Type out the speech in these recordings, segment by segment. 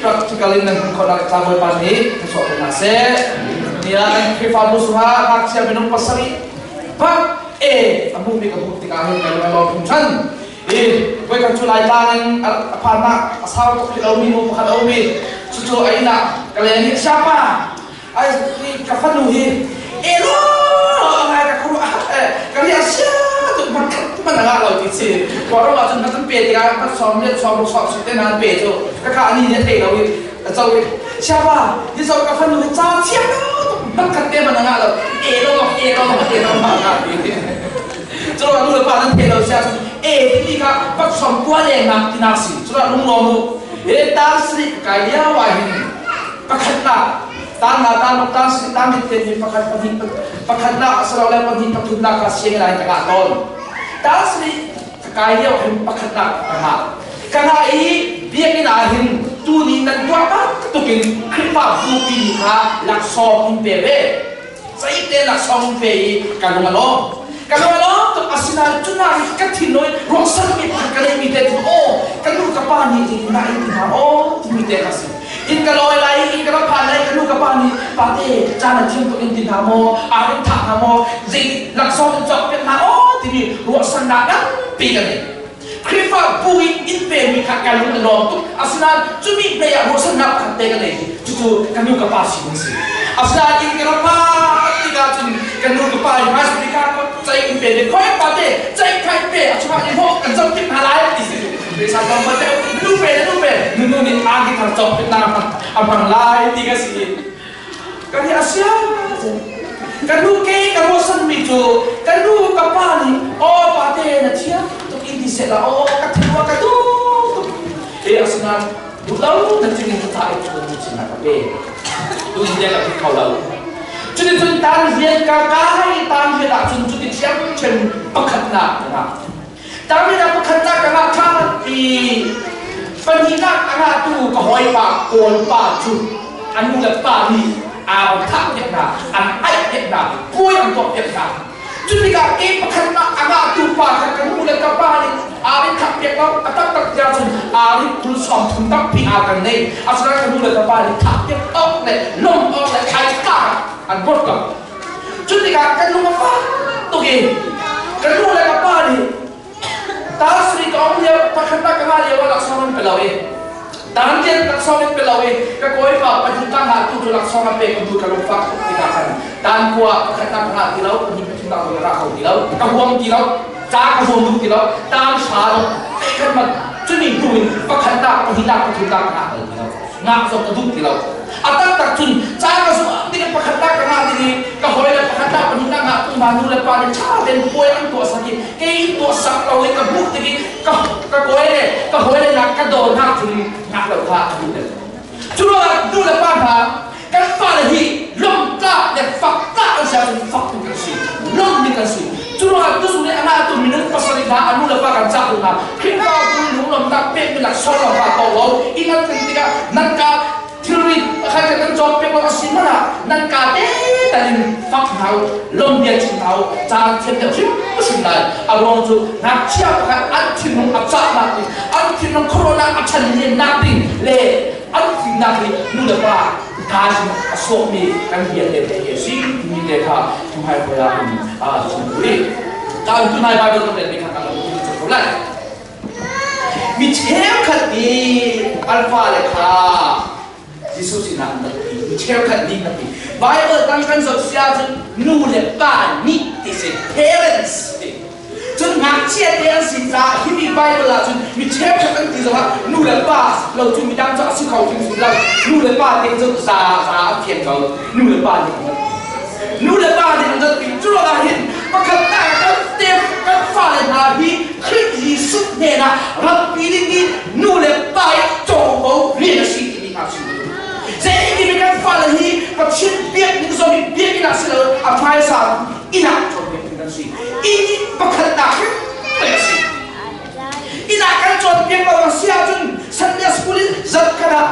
Practical in nan hmuh khawhnak ca Bawipa nih thluachuah ko hna seh. Ni ah kan Khrihfabu chungah ngakchia minung pasarih bak e a hmuhmi ka hmuh tikah hin ka lung a lawm hringhran. I voikhat cu Laitlang in a phannak a sau tuk rih lomi nu pakhat a um i cucu a inn ah ka leng i siapa ai ka fanu hi elo ngai ka khuru ka ria sia tuk man khat man anga lo ti si kawlram ah cun kan pe tikah kan sawm riat sawm ruk sawm si te nan pe cu ka ka ani ne thei lo i a co i siapa hi zo ka fanu hi ca chia tuk man khat te man anga lo elo elo elo ma ka ti cu nu le pa nan thei lo sia cun e timi kha pak sawm kua leng nak tinak si cu lunglawm u he tar sri kai liao ah hin pakhatnak tan na tan ruk tan si tan mit te mi pakhat pahnih pakhatnak asilole pahnih pathumnak kha sianginn ah ka ngah tawn. Tan sri ka kai lio hin pakhatnak ka ngah. Ka ngah i biakinn ah hin tuni nan tuah bantuk in Khrihfa bupi nih kha laksawng in pe ve. Zei te laksawng in pe i ka lung a lawm. Ka lung a lawm tuk. Asinain cunak i ka thinlung i ruahsanmi pakhat ka neihmi te cu aw ka nu ka pa nih zeitindah in ti hna aw timi te kha si. Inn ka lawi lai i inn ka rak phan lai ka nu ka pa nih pate caan an thiam tuk in ti hna maw aa in thah hna maw zei laksawng in cawk piak hna aw timi ruahsannak nganpi ka nei. Khrihfa bu in inn pemi kha ka lung a lawm tuk. Asinain cumi hlei ah ruahsannak pakhat te ka nei i cucu ka nu ka pa sining si. Asinain inn ka rak phan tikah cun ka nu ka pa in hmaisabik ah cei in pe ve khoi pate cei khai pe a chungah i hawk kan cawk tik hna lai ti si. Pesa zong ma te nu pe nu pe nu nu nih agi thar cawk tik na a hmang lai ti ka si. Ka nih a sia ka nu ke ka ruahsan mi cu ka nu ka pa nih aw pate na thiam tuk in ti seh la aw ka thil ka tu tuk e asinain duhlo na cing in ka ta i cu nu sin ka pe tu in ka phit kho lo. Cuticun tan rian ka kai tan rian ah cun cuti thiam chen pakhatnak ka ngah. Tan rian ah pakhatnak ka ngah ṭhan i pahnihnak a ngahtu ka hawipa Kawl pa cu a nu le pa nih aa thah piak hna, an aih piak hna, puai an tuah piak hna. Cu tikah ke pakhat mah a ngahtu pa kha ka nu le ka pa nih aa rin thah piak lo. A taktak tiah cun aa rin kul sawm thum tampi aa kan nei. Asinain ka nu le ka pa nih thah piak awk le lawmh awk le thlai tlak an bawt ko. Cu tikah kan lung a fak tuk i ka nu le ka pa nih Tasri ka um lio pakhat ka ngah lio ah laksawng an pe lo i tan tian laksawng an pe lo i ka kawipa pahnih ka ngah tu cu laksawng an pe ka duh ka lungfak tuk tikah khan tan kua pakhat ka ngah ti lo pahnih pathum ka ra kho ti lo ka huam ti lo ca ka huam duh ti lo tan hra lo khat man cuni hnu in pakhat nak pahnih nak pathum nak ka ngah bal ti lo ngah zong ka duh ti lo. A taktak cun ca ka zumh tik pakhat tak ka ngah ding i ka hawi le pakhat tak pahnih tak ngah tu hna nu le pa nih ṭha tein puai an tuah sak i kei tuah sak lo i ka hmuh tik i ka ka kawi le ka hawi le nak ka daw hna cun ngah lo kha a duh deuh. Cu ruangah nu le pa hna kan fale hi lomtlak le faktlak an si ahcun fak tu kan si, lomh ding kan si. Cu ruangah tuzung nih a ngah tu minung pasarih hna a nu le pa kan cah tu hna Khrihfabu lunglawmhnak pekmi laksawng lawng kha ko lo ingat kan tikah nan ka thilri pakhat kan kan cawk piak lo a si hmanh ah nan ka te tal in fak hna u, lom bia chim hna u, caan thiam deuh hrimhrim lai. A ruang cu ngakchia pakhat an thinlung a cahnak ding, an thinlung khuaruahnak a ṭhan lennak ding le an fimnak hi nu le pa kaa a sawhmi kan bia te te hi a si timi te kha thuhai hoi ah in a chim rih. Kaan tunai Bible kan relmi kha kan lo ko lai. Mi cheukhat nih an fale kha Jesuh sinah an rak ti. Mi cheukhat nih an ti. Bible tang kan zoh si ahcun nu le pa nih ti si, parents ti. Cun ngakchia te an si caah himi Bible ah cun mi cheukhat an ti zongah nu le pa lo cu midang cu a si kho hrimhrim lo. Nu le pa te cu za za an thiam ko. Nu le pa nih an nu le pa nih an ti. Cu ruangah hin pakhat tak kan te kan fale hna hi Khrih Jesuh hnenah rampi ding hi nu le pa i covo rian a si timi hna chim. Zeitin kan fale hi Pathian biak ning zong hi biakinn ah si lo a hmaisa inn ah cawnpiak ding kan si. Inn pakhatnak hrim a si. Inn ah kan cawnpiak lo a si ahcun Sunday school in zarhkhat ah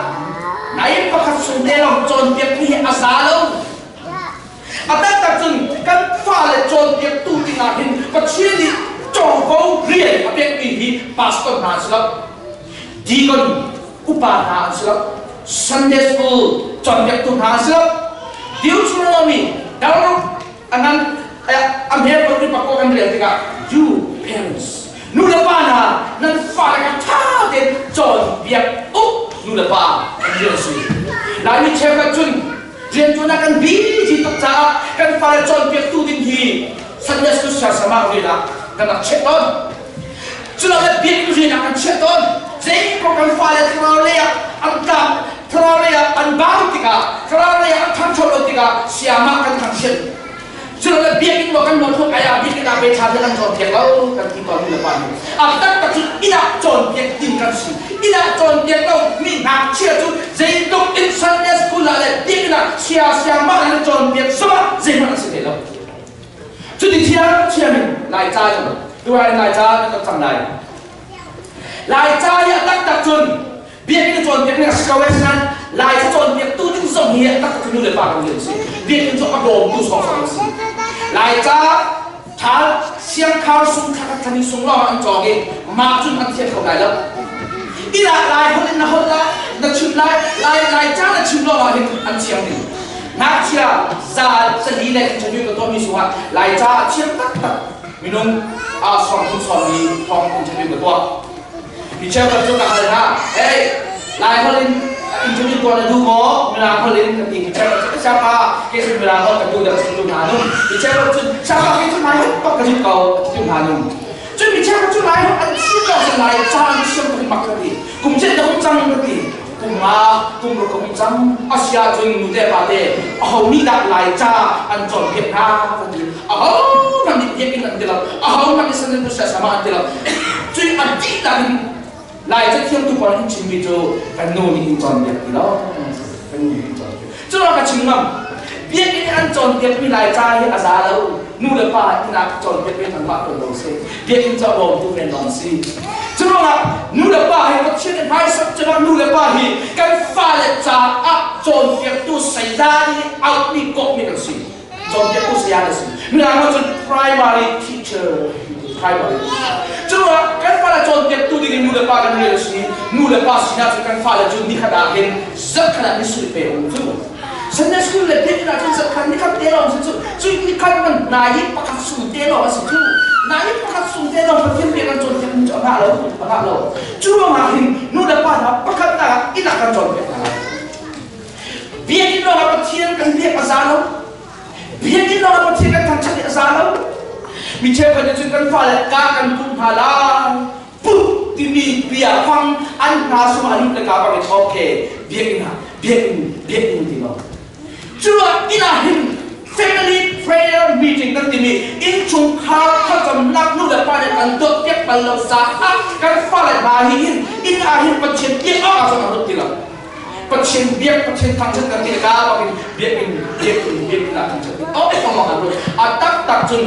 nai pakhat chung te lawng cawnpiak mi hi a za lo. A taktak cun kan fale cawnpiaktu dingah hin Pathian nih covo rian a pekmi hi pastor hna an si lo. Deacon upa hna an si lo. Sunday School cawnpiaktu hna an si lo. Deuteronomy dal anan a hme paruk pakua kan rel tikah you parents nu le pa hna nan fale kha ṭha tein cawnpiak u nu le pa kan rian a si. Laimi cheukhat cun rianṭuan ah kan busy tuk caah kan fale cawnpiaktu ding hi Sunday School siasama rian ah kan rak chiah tawn. Culole biakinn rian ah kan chiah tawn. Zei kan fale thlarau lei ah an tlang, thlarau lei ah an bau tikah, thlarau lei ah an ṭhangcho lo tikah siamah kan thangchiat. Culole biakinn maw kan nawl ai ah biakinn ah pe ṭha te kan cawnpiak lo kan ti tawn nu le pa nih. A taktak cu inn ah cawnpiak ding kan si. Inn ah cawnpiak lo mi ngakchia cu zeitluk in Sunday school ah le biakinn ah sia siangmah in cawnpiak zongah zeihmanh an si hlei lo. Cuti thiamthiam in Laica cu tuah in Laica kan rak cang lai. Laica hi a taktak cun biakinn cawnpiak ning a si ko e nain Laica cawnpiaktu ding zong hi a taktak cu nu le pa kan rian a si. Biakinn cu a bawmtu sawngsawng an si. Laica ṭhal siangkhar sung thla khat thla sung lawng an cawng i mah cun an thiam kho lai lo. Inn ah Lai holh in na holh lai, na chim lai, Lai Laica na chim lawng ah hin an thiam ding. Ngakchia za zali le interview ka tuahmi chungah Laica a thiam taktak minung aa sawm phun sawmmi thawng interview ka tuah. Mi cheukhat cu ka hal hna, hey, Lai holh in interview tuah na duh maw? Mirang holh in ka ti. Mi cheukhat cu siapa ke cu Mirang holh ka duh dah ka duh hna nung. Mi cheukhat cu siapa ke cu Lai holh bak ka duh ko ka ti hna nung. Cun mi cheukhat cu Lai holh an thiam lo Lai ca an thiam tuk mak ka ti. Kum cet na um cang ka ti. Kum nga kum ruk ka um cang a si ahcun nu te pa te aho nih dah Laica an cawnpiak hna kan ti. Aho hmanh nih biakinn an ti lo. Aho hmanh nih Sunday sama an ti lo. Cui an dihlak in Laica thiamtu pawl an chimmi cu kan nu nih in cawnpiak ti lo. Kan nu nih in cawnpiak. Cu ka chim ngam. Biakinn an cawnpiakmi Laica hi a za lo. Nu le pa inn ah cawnpiak ve thang mah ko lo si. Biakinn cu a bawmtu men lawng si. Cu ruangah nu le pa hi Pathian nih hmaisak cem nu le pa hi kan fale caah cawnpiaktu saya nih auhmi kawhmi kan si. Cawnpiaktu saya na si. Mirang ah cun primary teacher primary teacher. Cu ruangah kan fale cawnpiaktu ding in nu le pa kan rian a si. Nu le pa sinah cun kan fale cu nikhat ah hin zarhkhat ah ni sul pe um cu. Sunday school le biakinn ah cun zarhkhat nikhat te lawng si cu. Cu nikhat man nai i pakhat sung te lawng a si cu. Nai i pakhat sung te lawng Pathian bia kan cawnpiak mi cu a ngah lo, a ngah lo. Cu ruangah hin nu le pa hna pakhatnak ah inn ah kan cawnpiak hna lai. Biakinn lawng ah Pathian kan biak a za lo. Biakinn lawng ah Pathian kan thangṭhat i a za lo. Mi cheukhat nih cun kan fale ka kan pumh hna lai. Pumh timi bia fang an hna sungah a lut le ka bang in okay biakinn ah biakinn biakinn ti lo. Cu ah inn ah hin family prayer meeting kan timi innchungkhar thlacamnak nu le pa nih kan dawt piak bal lo caah kan fale hna hi hin inn ah hin Pathian biak awk ah cun a lut ti lo. Pathian biak Pathian thangṭhat kan ti le ka bak in biakinn biakinn biakinn ah thangṭhat awk lawng an lut. A taktak cun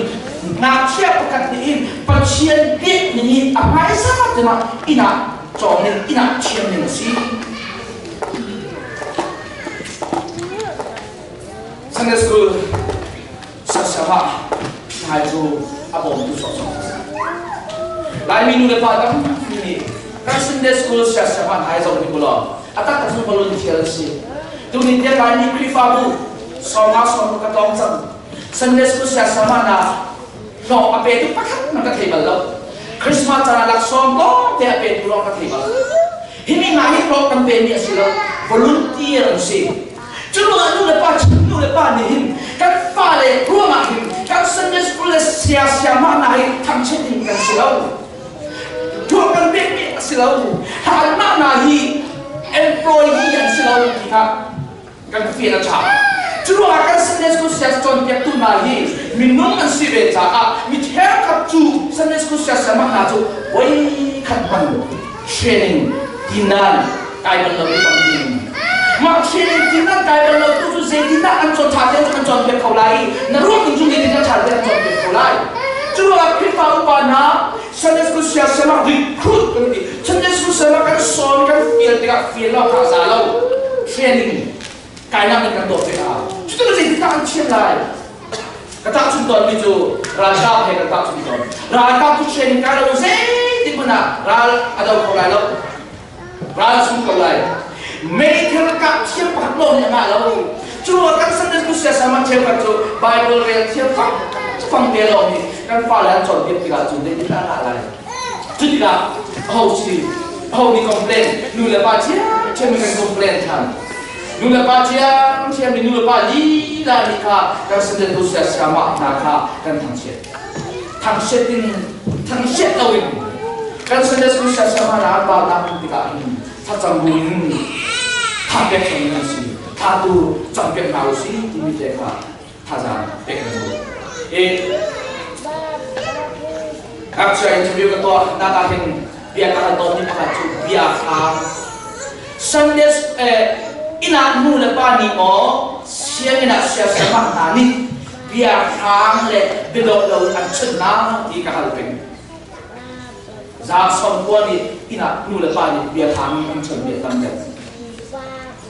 ngakchia pakhat nih hin Pathian biak ning hi a hmaisa cem ah inn ah cawm ning inn ah thiam ning a si. Sunday school sasama ngai cu a bawmtu sawhsawh a si. Laimi nu le pa tampi nih kan Sunday school siasama ngai zong hi kulaw a tak tak volunteer an si. Tuni tiang Laimi Khrihfabu sawmnga sawm ka tlawng cang. Sunday school siasama na hlawh a petu pakhat man ka thei bal lo. Christmas caan ah laksawng tlawm te a petu lawng ka thei bal. Hi mi hna hi hlawh kan pemi a si lo, volunteer an si. Cu ruangah nu le pa nu le pa nih hin kan fale ruangah hin kan Sunday school le sia siamah hna hi thangchiat ding kan si lo. Hlawh kan pekmi a si lo. Anmah hna hi employee an si lo ti kha kan fian a ṭha. Cu ruangah kan Sunday school sias cawnpiaktu hna hi minung an si ve caah mi cheukhat cu Sunday school sias siamah hna cu voi khat hman training tinan kai bal lo mi tampi an um. Mah training tinan kai bal lo tu cu zeitindah an cawn ṭha tein an cawnpiak kho lai i na ruah ning cu zeitindah ṭha tein an cawnpiak kho lai. Cu ruangah Khrihfa upa hna Sunday school sias siamah recruit kan ti. Sunday school siamah kan sawn kan fial tikah fial lo kha a za lo. Training kainak in kan tuah ve a. Cutin zeitindah an thiam lai? Ka tahchun tawnmi cu ralkap he kan tahchun tawn. Ralkap cu training kai lo zeitik hmanh ah ral a do kho lai lo. Ral a sung ko lai. Meithal nih a ngah lo. Cu kan Sunday School siasama cheukhat cu Bible rel thiam fang fang te lawng nih kan fale an cawnpiak tikah cun zeitin dah a ngah lai? Cu tikah aho si aho nih complain nu le pa thiamthiam in kan complain ṭhan. Nu le pa thiamthiam in nu le pa lila nih kha kan Sunday School siasama hna kha kan thangchiat. Thangchiat in thangchiat loin kan Sunday School siasama hna an baunak tikah hin thlacam buin tha pek cang an si tha tu cam pek hna usih timi te kha thazaang pek kan duh. I ngakchia interview ka tuah nak ah hin bia ka hal tawn mi pakhat cu bia kha Sunday inn ah nu le pa nih maw sianginn ah siasama hna nih bia hrang le biadawh lo an chun hna ti ka hal peng. Za 90 nih inn ah nu le pa nih bia hrang an chawnhmi a tam deuh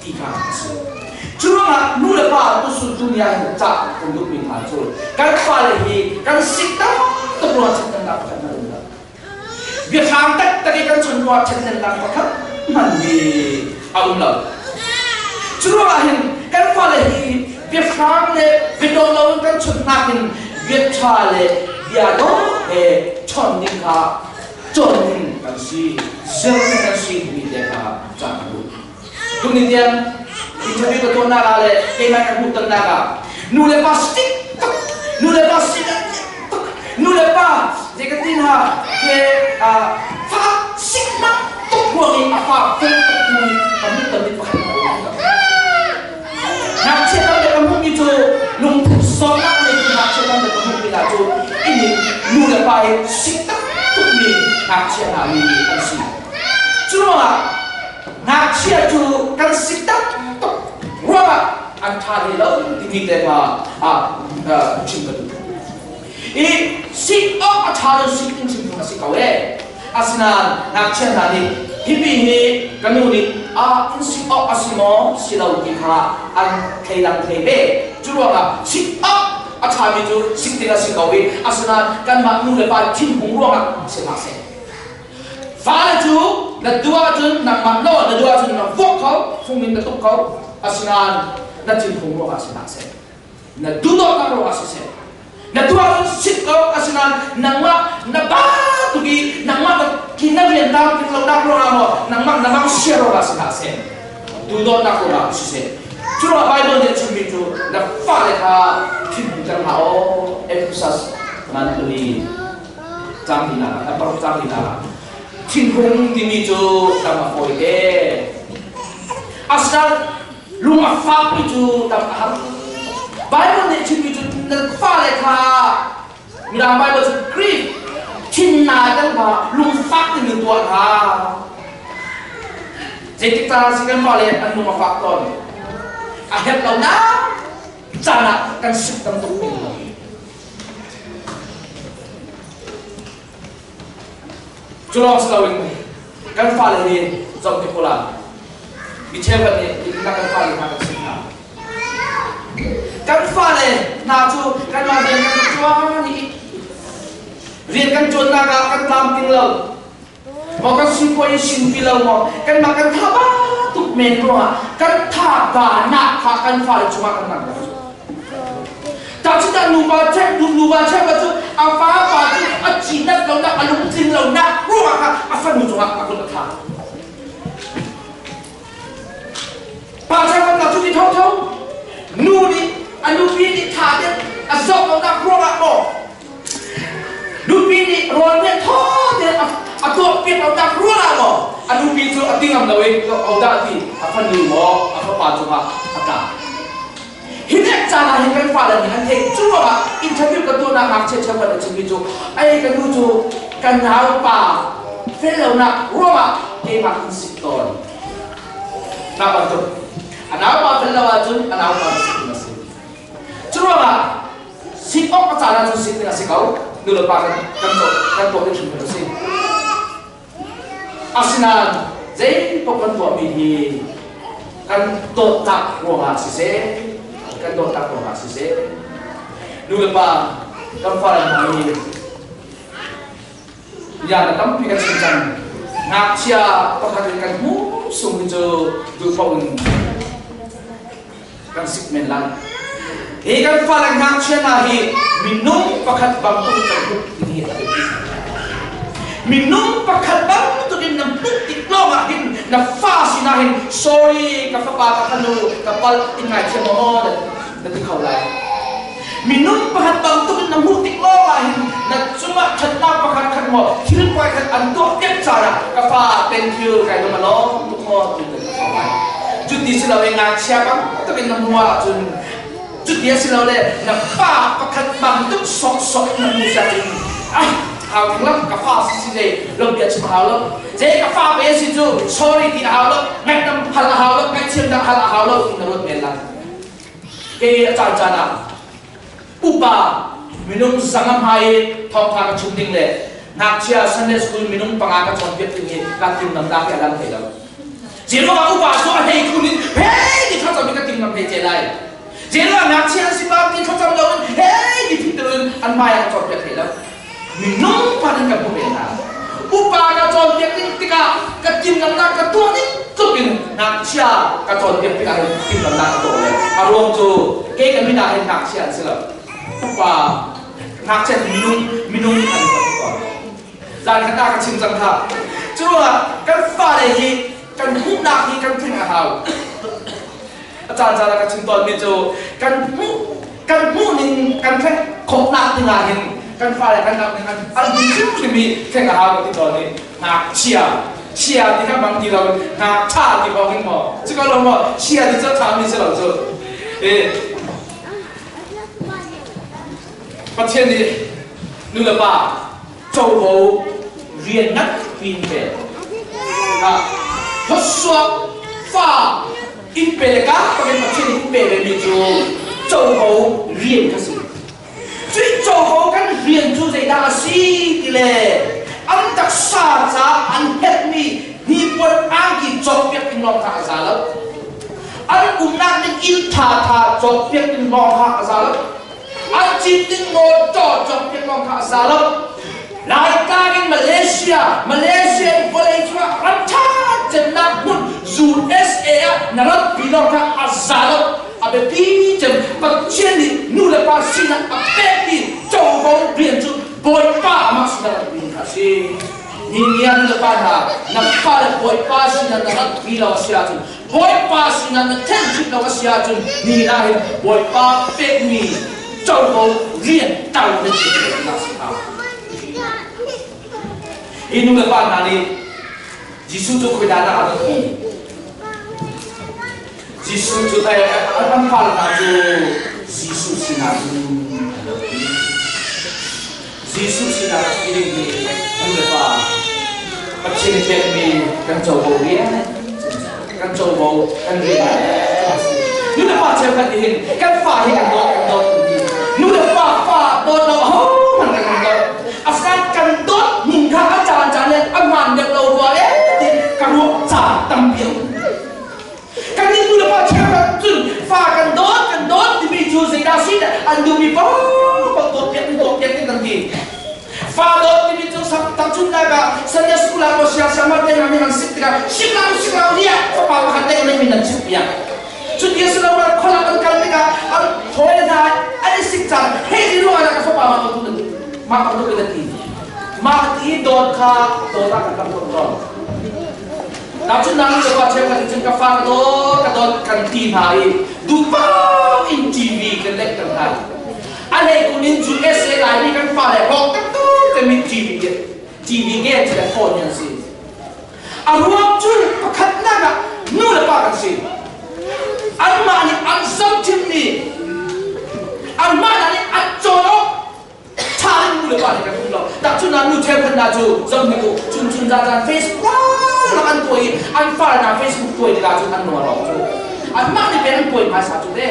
ti kha a si. Cu ruangah nu le pa tusun tu ni ah hin cah kan duhmi hna cu kan fale hi kan sik taktak ruangah ṭhatnak pakhat hmanh um lo. Biahrang taktak i kan chon ruangah ṭhathnemnak pakhat hmanh hi a um lo. Cu ruangah hin kan fale hi biahrang le biadawh lo in kan chawnh nakin bia ṭha le bia dawh he chawnh ding kha cawn ding kan si, zir ding kan si timi te kha cah ka duh. Tuni tiang interview ka tuahnak ah le keimah ka hmuhtonnak ah nu le pa stick tuk nu le pa stick tuk nu le pa zei ka tin ha ke fa sik mak tuk ruang i a fa fel tuk tu ka hmuhton mi pakhat a um lo. Ngakchia tam le ka hmuhmi cu lungthin sawmnak nei tu ngakchia tam le ka hmuhmi hna cu inn in nu le pa i sik tak tukmi ngakchia hna mi an si. Cu ruangah ngakchia cu kan sik tak tuk ruangah an ṭha hlei lo timi te kha chim ka duh. I sik awk a ṭha lo sik in chim phung a si ko ee. Asinain ngakchia hna nih hipi hi ka nu nih a in sik awk a si maw si lo ti kha an thleidang thei ve. Cu ruangah sik awk a ṭhami cu sik ding a si ko i asinain kanmah nu le pa thinhung ruangah si hlah seh. Fale cu na duh ahcun nangmah nawl na duh ahcun na vuak kho, fung in na tuk kho, asinain na thinhung ruangah si hlah seh. Na duhdawtnak ruangah siseh na tuah cun sit ko asinain nangmah na ba tuk i nangmah na ki na rian tam tik lonak ruangah maw nangmah na mang sia ruangah si hlah seh duhdawtnak ruangah siseh cu ruangah Bible nih a chimmi cu na fale kha thinhung ter hlah aw Ephesus ngan tuli cang ti nak paruk cang ti nak thinhung timi cu tam a fawi te asinain Lung a fakmi cu tam a har. Bible nih chimmi cu na fale kha Mirang Bible cu grief thinna kan kha lungfak in na tuah hna. Zeitik caan si kan fale an lung a fak tawn. A herh lo nak caan ah kan sik tam tuk mi. Cu lawng si loin kan fale nih zoh te ko la. Mi cheukhat nih hitin kan fale hna kan chimh hna. Kan fale hna cu kanmah rian kan ṭuan i rian kan ṭuannak ah kan tlamtling lo. Maw kan sipuai in sinpi lo maw kanmah kan tha ba tuk men ruangah kan tha ba nak kha kan fale cungah kan langhter. Tahchunhnak nupa chek nupa cheukhat cu a fa pa cu a cinat lonak a lungtling lonak ruangah kha a fanu cungah a kut a thlak. Pa cheukhat hna cu ti thotho nu nih a nupi nih tha tein a zoh lonak ruangah maw nupi nih rawl nih thaw tein a tuahpiak lonak ruangah maw a nupi cu a ti ngam lo i odah ti a fanu maw a fapa cungah a tla. Hi nek caan ah hin kan fale nih an theih. Cu ruangah interview ka tuahnak ngakchia cheukhat a chimmi cu ei ka nu cu ka naupa fel lonak ruangah keimah in sik tawn. Mah bantuk. A naupa fel lo ahcun a naupa na sik ding a si. Cu ruangah sik awk a caan ahcun sik ding a si ko. Nu le pa kan kan kan tuah ding hrimhrim a si. Asinain zeipaoh kan tuahmi hi kan dawtnak ruangah siseh, kan dawtnak ruangah siseh, nu le pa kan fale hna hi bia na tampi kan chim cang. Ngakchia pakhat in kan hmuh sung hi cu duhpaoh in Kan sik men lai. Hi kan fale ngakchia hna hi minung pakhat bantuk kan hmuh timi hi a biapi. Minung pakhat bantuk in na hmuh tik lawng ah hin na fa sinah hin sorry ka fapa ka fanu ka palh in ngaithiam maw na ti kho lai. Minung pakhat bantuk in na hmuh tik lawng ah hin na cungah ṭhatnak pakhat khat maw thil pakhat an tuah piak caan ah ka fa thank you kai lung a lawm tuk maw ti na kho lai. Cuti si lo i ngakchia bantuk in na hmuh ahcun cuti a si lo le na fa pakhat bantuk sawksawk in na hmuh siah cun ai hau thing lo ka fa si si zei lo bia chim hau lo zei ka fa pe si cu sorry ti a hau lo ngaihdam hal a hau lo ngaihthiam dah hal a hau lo ti na ruat men lai. Kei a caan caan ah upa minung zanga hmai i thawngtha ka chim ding le ngakchia Sunday school minung panga ka cawnpiak ding hi ka timlam dah hi a lang thei lo. Jehovah upa cu a hlei khun in hei ti thlacam in ka timlam thei ce lai. Jehovah ngakchia an si pa ti thlacam lo in hei ti phit in an hmai ah ka cawnpiak thei lo. Minung pa in kan hmu ve hna. Upa ka cawnpiak ding tikah ka timhlamhnak ka tuah ding tluk in ngakchia ka cawnpiak tikah hin timhlamhnak ka tuah ve. A ruang cu kei ka min ah hin ngakchia an si lo. Upa ngakchia minung minung an ka tuah. Zan khat ah ka chim cang kha. Cu ruangah kan fale hi kan hmuhnak hi kan tling a hau. A caan caan ah ka chim tawnmi cu kan hmuh kan hmuh ning kan thleng khawhnak ding ah hin kan fale kan nak ning an an hrimhrim i thleng a hau ka ti tawn i ngakchia chia ti kha bang ti lo ngakṭha ti bang hin maw cu ko lo maw chia ti cu ṭha mi si lo cu e Pathian nih nu le pa covo rian nganpi in pe thawsuak fa in pe le ka pakin Pathian in pe ve mi cu covo rian kha si cui covo kan rian cu zeidah a si ti le an taksa ca an herhmi hnipuan angki cawkpiak in lawng kha a za lo an umnak ning inn tha tha cawkpiak in lawng kha a za lo An cin ding motor cawkpiak lawng kha a za lo. Laitlang in Malaysia, Malaysia in vawlei cungah ram ṭha cemnak hmun USA ah na rampi lawng kha a za lo. A biapi cem Pathian nih nu le pa sinah a pekmi covo rian cu Bawipa amah sinah rak kha a si. Ni ni ah nu le pa hna, na fale Bawipa sinah na ratpi lo a si ahcun Bawipa sinah na thenhchih lo a si ahcun ni ah hin Bawipa pekmi covo rian tar na chim nak si hnga. Hi nu le pa hna nih Jesuh cu khoi dah dah a rat Jesuh cu an fale hna cu Jesuh sinah cun an rat Jesuh sinah rak i ding hi nu le pa Pathian pekmi kan covo rian kan covo kan rian nu le pa cheukhat nih hin kan fa hi kan dawt kan dawt nu le pa fa dawt lo ho hmanh kan kan dawt asinain kan dawt ning kha a caan caan le a hmaan deuh lo rua le ti ka ruah caan tampi a um Kan nih nu le pa cheukhat cun fa kan dawt kan dawt timi cu zeidah si an duhmi paohpaoh dawt piak dawt piak kan ti. Fa dawt timi cu tangchunnak ah Sunday school ah maw siang te hna nih an sik tikah siklau siklau riah fapa pakhat te kan min an chimh piak. Cu ti a si lo ah khualak an kal tikah an hawi hna an i sik caan hei ti ruangah ka fapa mah bantuk mah bantuk in a ti. Mah ti dawt kha dawt ah kan rak dawt tawn. Tahchunhnak in pa cheukhat nih cun ka fa ka dawt ka dawt kan ti hna i duhpau in TV kan lekter hna. A hleikun in USA Laimi kan fale rawk taktuk timi TV TV nge cu le phone an si. A ruang cu pakhatnak ah nu le pa kan si. Anmah nih an zohthimmi anmah nih an cawn awk ṭha in nu le pa nih kan um lo tahchunhnak nu cheukhat hna cu zohhnik u chun chun zan zan Facebook lak an tuai i an fale hna Facebook tuai tikah cun an lung a rawk cu anmah nih pen an tuai hmaisa cu te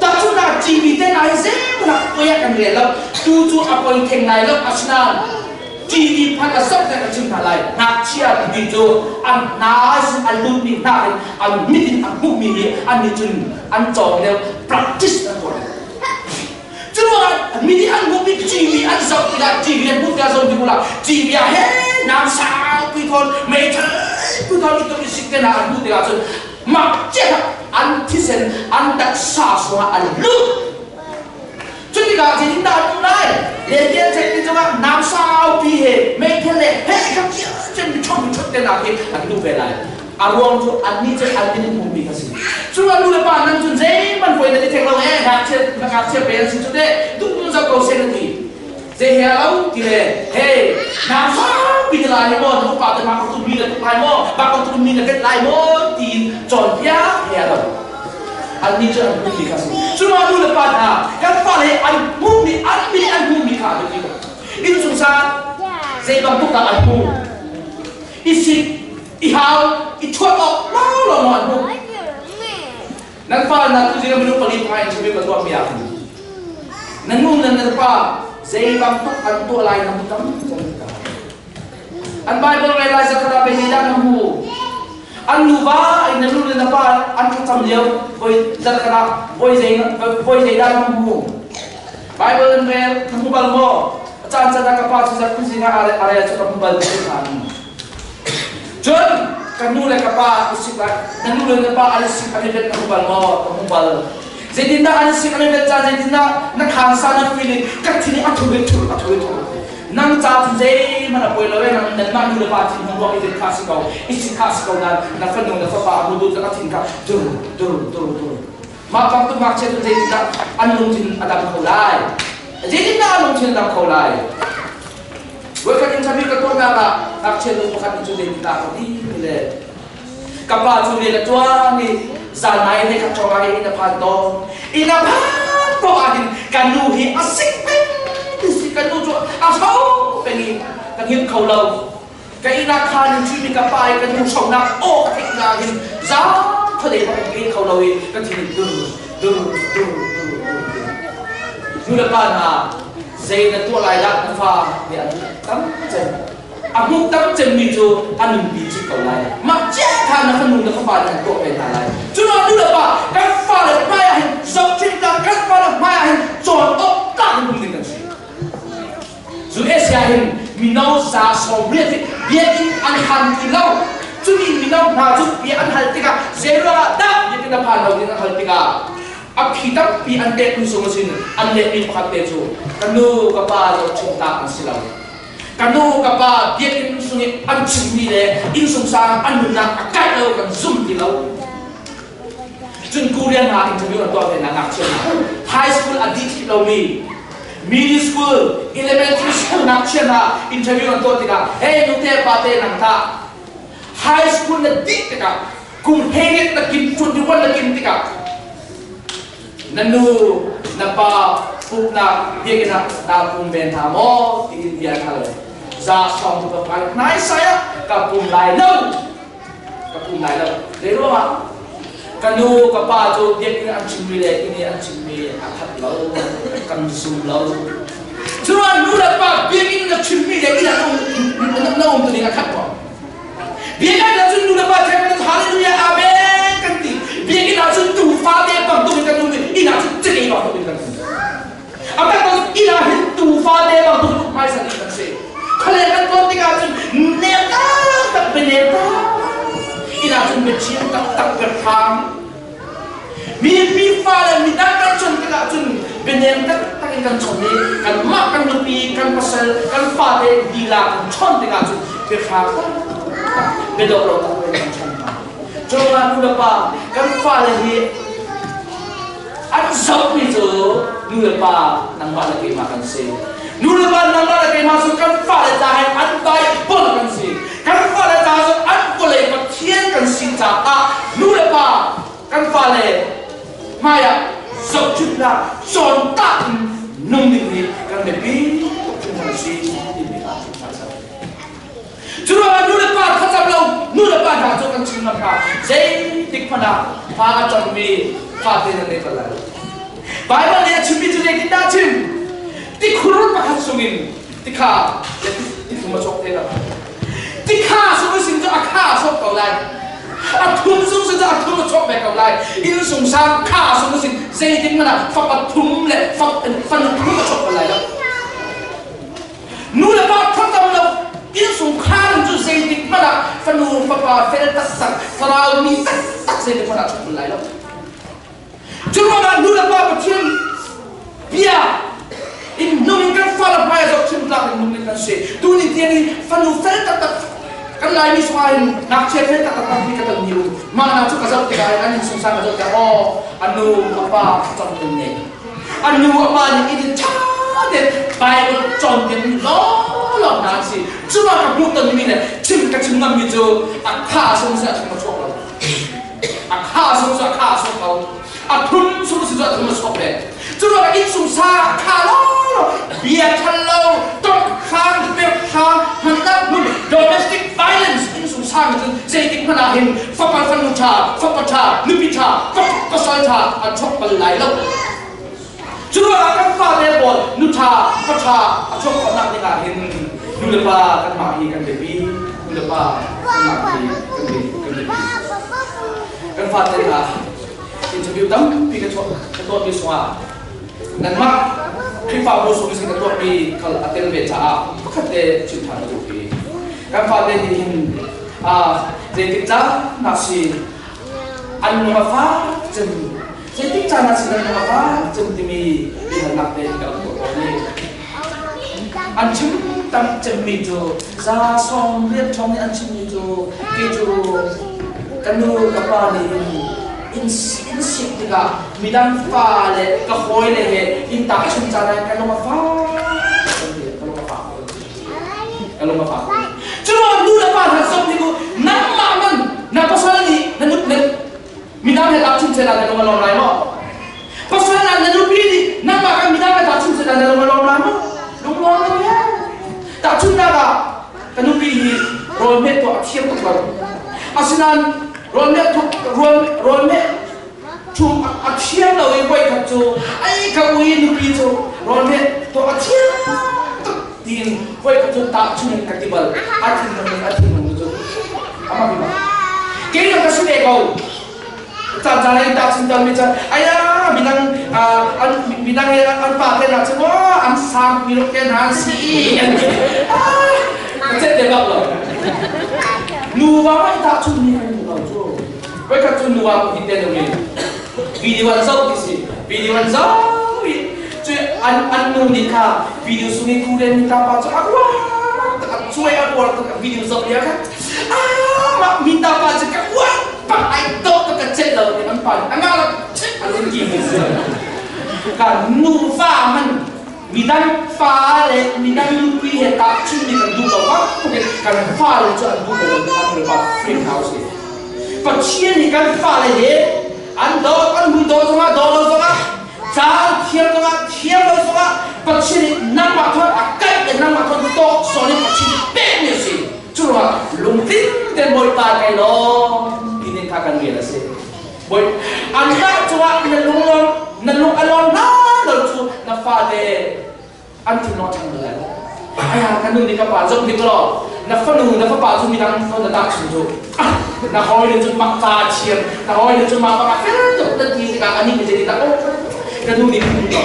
tahchunhnak TV te hna hi zeihmanh poi ah kan rel lo tu cu a poi theng lai lo asinain TV phan a zoh te ka chim hna lai ngakchia timi cu an hna an lutmi hna in an mit in a hmuhmi hi an nih cun an cawng deuh practice an tuah Curuangah mi nih an hmuhmi TV an zoh tikah TV an hmuh tikah zoh ti bulah TV ah he nam saupi thawn meithal pu thawn i tuk i sik te hna an hmuh tikah cun mak ciah an thisen an taksa. sungah an lut. Cu tikah zeitindah an um lai? Lentel ceihmi cungah nam saupi he meithal le he kha cun miṭhawng miṭhawt te nak hi an duh ve lai. A ruang cu annih cu an min in hmuhmi kha si. Cu a nu le pa nan cun zeihmanh voi nan i thek lo ee ngakchia ngakchia pe an si cu teh duh zau ko seh na ti. Zei he a lo ti le hey nam saupi te lai maw na upa te mak tu mi na tuk lai maw bak tu mi na vet lai maw tiin cawnpiak he a lo. Annih cu an hmuhmi kha a si. Cu ah nu le pa hna kan fale an hmuhmi an min an hmuhmi kha a biapi tuk. Innchung sang zei bantuk dah an hmuh? I sik, i hau, i thuat awk lawnglawng maw an hmuh? Nan fale hna tu zing minung pali panga interview ka tuahmi ah khan nan nu nan nan pa zei bantuk an tuah lai na hmu tam cang. An Bible rel lai zakhat ah dah na hmu? An nuva in na nu le na pa an thlacam lio voi zarkhat ah voi zei voi zei dah na hmu? Bible an rel na hmu bal maw? A caan caan ah ka pa cu zarhpi zing ah a rel cu ka hmu bal ti hna. Cun ka nu le ka pa usik lai na nu le na pa an sik an i vet na hmu bal maw? Ka hmu bal. Zeitindah an sik an i vet ca zeitindah na khansa na feeling ka thin a thu thu a thu thu. Nang ca cu zeihmanh a poi lo e nang nanmah nu le pa thin hung ruang i kha si ko i si kha si ko nan na fanu na fapa a du a thin kha dur dur dur dur mah bang tu ngakchia cu zeitindah an lungthin a dam kho lai zeitindah an lungthin a dam kho lai voikhat interview ka tuahnak ah ngakchia nu pakhat nih cu zeitindah ka ti le ka pa cu rian a ṭuan i zanai he ka ṭong ah in a phan tawn in a phan paoh ah hin ka nu hi a sik peng ti si ka nu cu a hro peng i ka hngilh kho lo ka inn ah khan in cuimi ka pa i ka nu hronak aw ka theih na hin zan khuadei bak in ka in kho lo i ka thin dur dur dur dur dur nu le pa hna zei na tuah lai dah na fa nih an tam cem A hmuh tam cemmi cu a nunpi chih ko lai. Mah cia kha na fanu na fapa nih an tuah ve hna lai. Curuang nu le pa kan fale hmai ah hin zohchunhnak kan fale hmai ah hin cawn awk tlak in um ding kan si. US ah hin mino za 80 hi biakinn an han ti lo. Cumi mino hna cu bia an hal tikah zeiruangah dah biakinn a phan lo ding an hal tikah a phi tampi an pek hnu sung sin an lehmi pakhat te cu ka nu ka pa zohchunhnak an si lo. Ka nu ka pa biakinn sung i an chimmi le innsungsang an nunnak a kaih lo kan zum ti lo. Cun Korean hna interview an tuah ve hna ngakchia hna. High school a dih thli lomi middle school, elementary school ngakchia hna interview an tuah tikah hey nute pa te nang tah high school na dih tikah kum hei na kim 21 na kim tikah Na nu, na pa pumhnak biakinn ah naa pum ve hna maw? tiin bia an hal. Za sawng tu ka phan hmaisai ah ka pum lai lo. Ka pum lai lo. Zei ruangah? Ka nu, ka pa cu biakinn an chimmi le inn i an chimmi a khat lo, kan zum lo. Curuang nu le pa biakinn na chimmi le inn ah na um tu ning a khat ko. Biakinn ah cun nu le pa theng hallelujah amen kan ti. Biakinn ah cun tuufa te bantuk in kan um i inn ah cun cakei bantuk in kan um. A tak tak inn ah hin tuufa te bantuk in hmaisa ding kan si. Khale kan tuan tikah cun nem tak be nem tak inn ah cun biachim tak tak biahrang Mi fale midang kan chawnh tikah cun bianem taktak in kan chawnh i kanmah kan nupi, kan pasal, kan fate lila kan chawnh tikah cun biahrang taktak, biadawh lo taktak in kan chawnh hna. Curuangah nu le pa kan fale hi an zohmi cu nu le pa nangmah le keimah kan si. Nu le pa nangmah le keimah cu kan fale ca he an Bible kan si. Kan fale ca cu an vawlei Pathian kan si caah nu le pa kan fale hmaiah zohchunhnak cawntak in nung ding hi kan biapi tuk hringhran a si timi kha hringhran a si. Cu ruangah nu le pa thlacam lo nu le pa hna cu kan chim ngam hna zeitik hmanh ah fa a cammi fate nan nei bal lai lo. Baibal nih a chimmi cu zeitindah a chim? Tikhur pakhat chungin tikha tithum a chok te lo. Tikha sung sin cu a kha sawk ko lai. A thum sung sin cu a thum a chok ve ko lai. Inn sung sang kha sung sin zeitik hmanh ah fapa thum le fanu thum a chok bal lai lo. Nu le pa thlacam lo inn sung khaan cu zeitik hmanh ah fanu fapa fel taktak thlarau mi taktak zeitik hmanh ah chok bal lai lo. Cu ruangah nu le kan nung ning kan si. Tu ni tiang i fanu fel taktak kan Laimi sungah hin ngakchia fel taktak tampi ka ton ni u. Mah na cu ka zoh tikah hin an innchung sang ka zoh tikah aw a nu a pa cong ding ne. A nu a pa nih inn ṭha tein Bible cawnpiak mi lawnglawng hna an si. Cu ah ka hmuh tonmi le chim ka chim ngammi cu a kha sung si a thum a chuak lo. A kha sung cu a kha a sung ko. A thum sung si cu a thum a chuak ve. Cu ruangah innsung sa a kha law bia ṭhan lo, tongkhang, pekhrang, hmannak hmun, domestic violence innsung sa mi cun zeitik hmanh ah hin fapa fanu ṭha, fapa ṭha, nupi ṭha, pasal ṭha an chuak bal lai lo. Cu ruangah kan fale pawl nu ṭha, pa ṭha a chuak khawhnak ding ah hin nu le pa kanmah hi kan biapi, nu le pa kanmah hi kan biapi. Kan fate hna interview tampi ka chuah ka tuahmi sungah nanmah Khrihfabu sung in ka tuahmi khal a tel ve caah pakhat te chim ṭhan ka duh hi. Kan fate nih hin zeitik caan nak si an lung a fak cem zeitik caan ah si an lung a fak cem timi biahalnak te ka rak tuah tawn i an chim tam cemmi cu za sawm riat ṭhawng nih an chimmi cu kei cu ka nu ka pa nih hin in in sik tikah midang fa le ka hawi le he in tahchun caan ah ka lung a fak ka lung a fak ka lung a fak. Cu nu le pa hna zong nih nangmah man na pasal nih na nut na midang he tahchun seh na lung a lawm lai maw? Pasal na na nupi nih nangmah kan midang he tahchun seh na lung a lawm lai maw? Lung lawm lo ya. Tahchunnak ah ka nupi hi rawl meh tuah a thiam tuk lo. Asinain rawl meh rawl rawl meh Cu a thiam lo i voikhat cu ai ka ui nupi cu rawl meh tuah a thiam tuk tiin voikhat cu tahchun in ka ti bal. A thinlung in a thinlung cu amah bik kei ka si ve ko. Caan caan in tahchun tal mi cun aya midang an midang he an pa te na cu an sang pi ruk te hna an si an ti. Ah, cet te bak lo. Nuva mai tahchun mi kan lo cu. Voikhat cu nuva pahnih te an um i video an zoh ti si. Video an zoh i cu an an nu nih kha video sung i Korean mi pa cu a uar tak a cuai a uar tak a video zoh lio khan ah mah mi ta pa cu ka uar pak ai dawh tak ka celh lo ti an pa nih a nga lo a lung ki mi si. Ka nufa man midang fa le midang nupi he tahchun mi kan duh lo bak tukin kan fale cu an duh lo kan nu le pa free house hi. Pathian nih kan fale hi an dawt an hun daw zongah daw lo zongah ca an thiam zongah thiam lo zongah Pathian nih nangmah thawng a kaih le nangmah thawng tawk sawn in Pathian nih pekmi a si. Cu ruangah lungtling tein Bawipa kai lawm ti ning kha kan rian a si. Bawi anmah cungah na lunglawm na lung a lawm hna lo cu na fale an thinlung a ṭhang bal lai lo. Aya ka nu nih ka pa zoh hnik law na fanu na fapa cu midang fa na tahchun cu na hawile cu mak ca a thiam na hawile cu mah bak a fel tuk na ti tikah anih nih zeitindah oh ka nu nih ka lo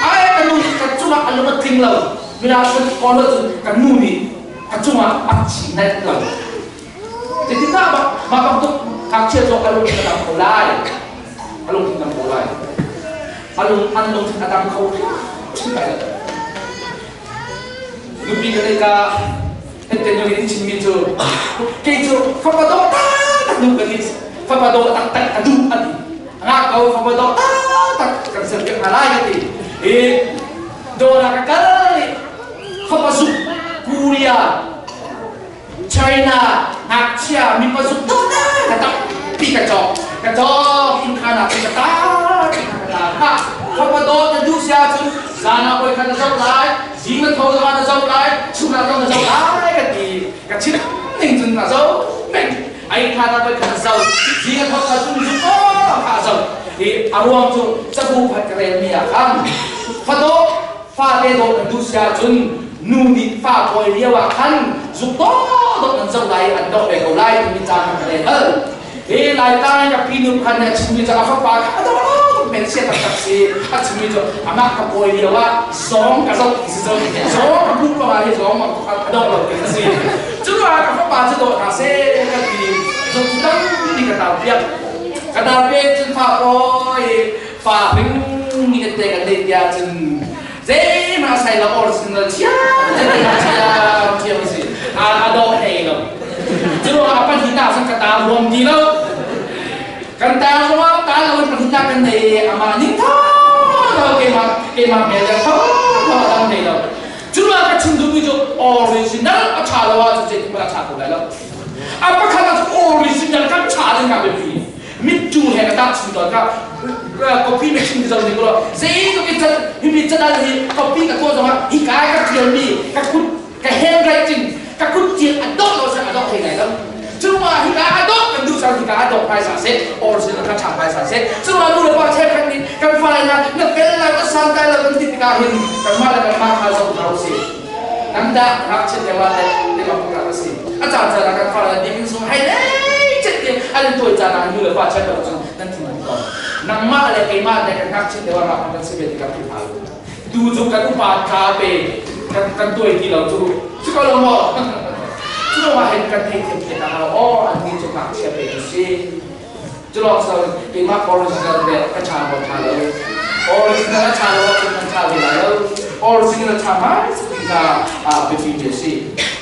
ai ka nu nih ka cungah a lung a tling lo mina kan kawl lo cun ka nu nih ka cungah a chi nat lo zeitindah mah mah bantuk ngakchia cu a lungthin a dam ko lai a lungthin dam ko lai a lung an lungthin a dam kho hrim lai lo nupi ka nei ka hette nu in chimmi cu kei cu fapa dawh taktak nu ka ti fapa dawh taktak ka duh a ti nga ko fapa dawh taktak kan ser piak hna lai ka ti i dawr ah ka kal i fapa zuk Korea China ngakchia mipa zuk na ka tampi ka cawk ka cawk inn khan ah ka ta ka ta ha fapa dawt na duh sia cun zan ah voi khat na zoh lai zing na tho zong na zoh lai chun ah zong na zoh lai ka ti ka chim ning cun na zoh peng ai khan ah voi khat na zoh zing na tho kha cun zuk kha zoh i a ruang cu cabu phat ka rel mi ah khan fadawh fate dawt an duh si ahcun nu nih fa pawi lio ah khan zuk dawhdawh nan zoh lai an doh ve ko lai timi ca khan ka rel bal. Hi Laitlang ka pinu khan nih a chimmi cu a fapa kha a dawh tuk men sia taktak si a chimmi cu amah ka pawi lio ah zawng ka zoh ti si zo zawng ka hmuh ruangah hi zawng a dawh lo ti a si. Cu ruangah ka fapa cu dawh hna seh ka ti zuk cu tampi ka tar piak ka tar pe cun fa pawi fa hring nih te kan nei tiah cun zeihmah sai lo original thiam te. Cu a pahnihnak cun ka ta huam ti lo. Kan ta zongah ta lo in pahnihnak kan nei amah ning tha lo keimah keimah hmel le tho tho a dang thei lo. Cu ah ka chim duhmi cu original a ṭha lo ahcun zeitin hmanh a ṭha kho lai lo. A pakhat ah cun original kan ṭha ding ka biapi. Mittu he ka tahchun tawn ka copy machine ka zoh ning lo zei tluk in can himi canal hi copy ka tuah zongah hi ka ka ṭialmi ka kut ka handwriting ka kut tiang a dawh lo a dawh thei lai lo cuma hika a dawh kan duh cang hika a dawh hmaisa seh original kha ṭha hmaisa seh cuma nu le pa cheukhat nih kan fale hna na fel lo na santai lo kan ti tikah hin kanmah le kanmah kha zoh hna usih kan dah ngakchiat lio ah le le bang ka si a caan caan ah kan fale biakinn sung hei lei chet ti an tuai caan ah nu le pa cheukhat cun nan thin an ko nangmah le keimah le kan ngakchiat lio ah rak kan si ve tikah philh hna tu cu kan upa tha pe kan kan tuai ti lo cu cu ko lo maw cu lo ah hin kan thei thiam te ka hau aw an ni cu ngakchia pe cu si cu lawng so keimah original le ka cha maw tha lo original a cha lo ahcun kan cha ve lai lo original a cha mai ti kha a biapi mi a si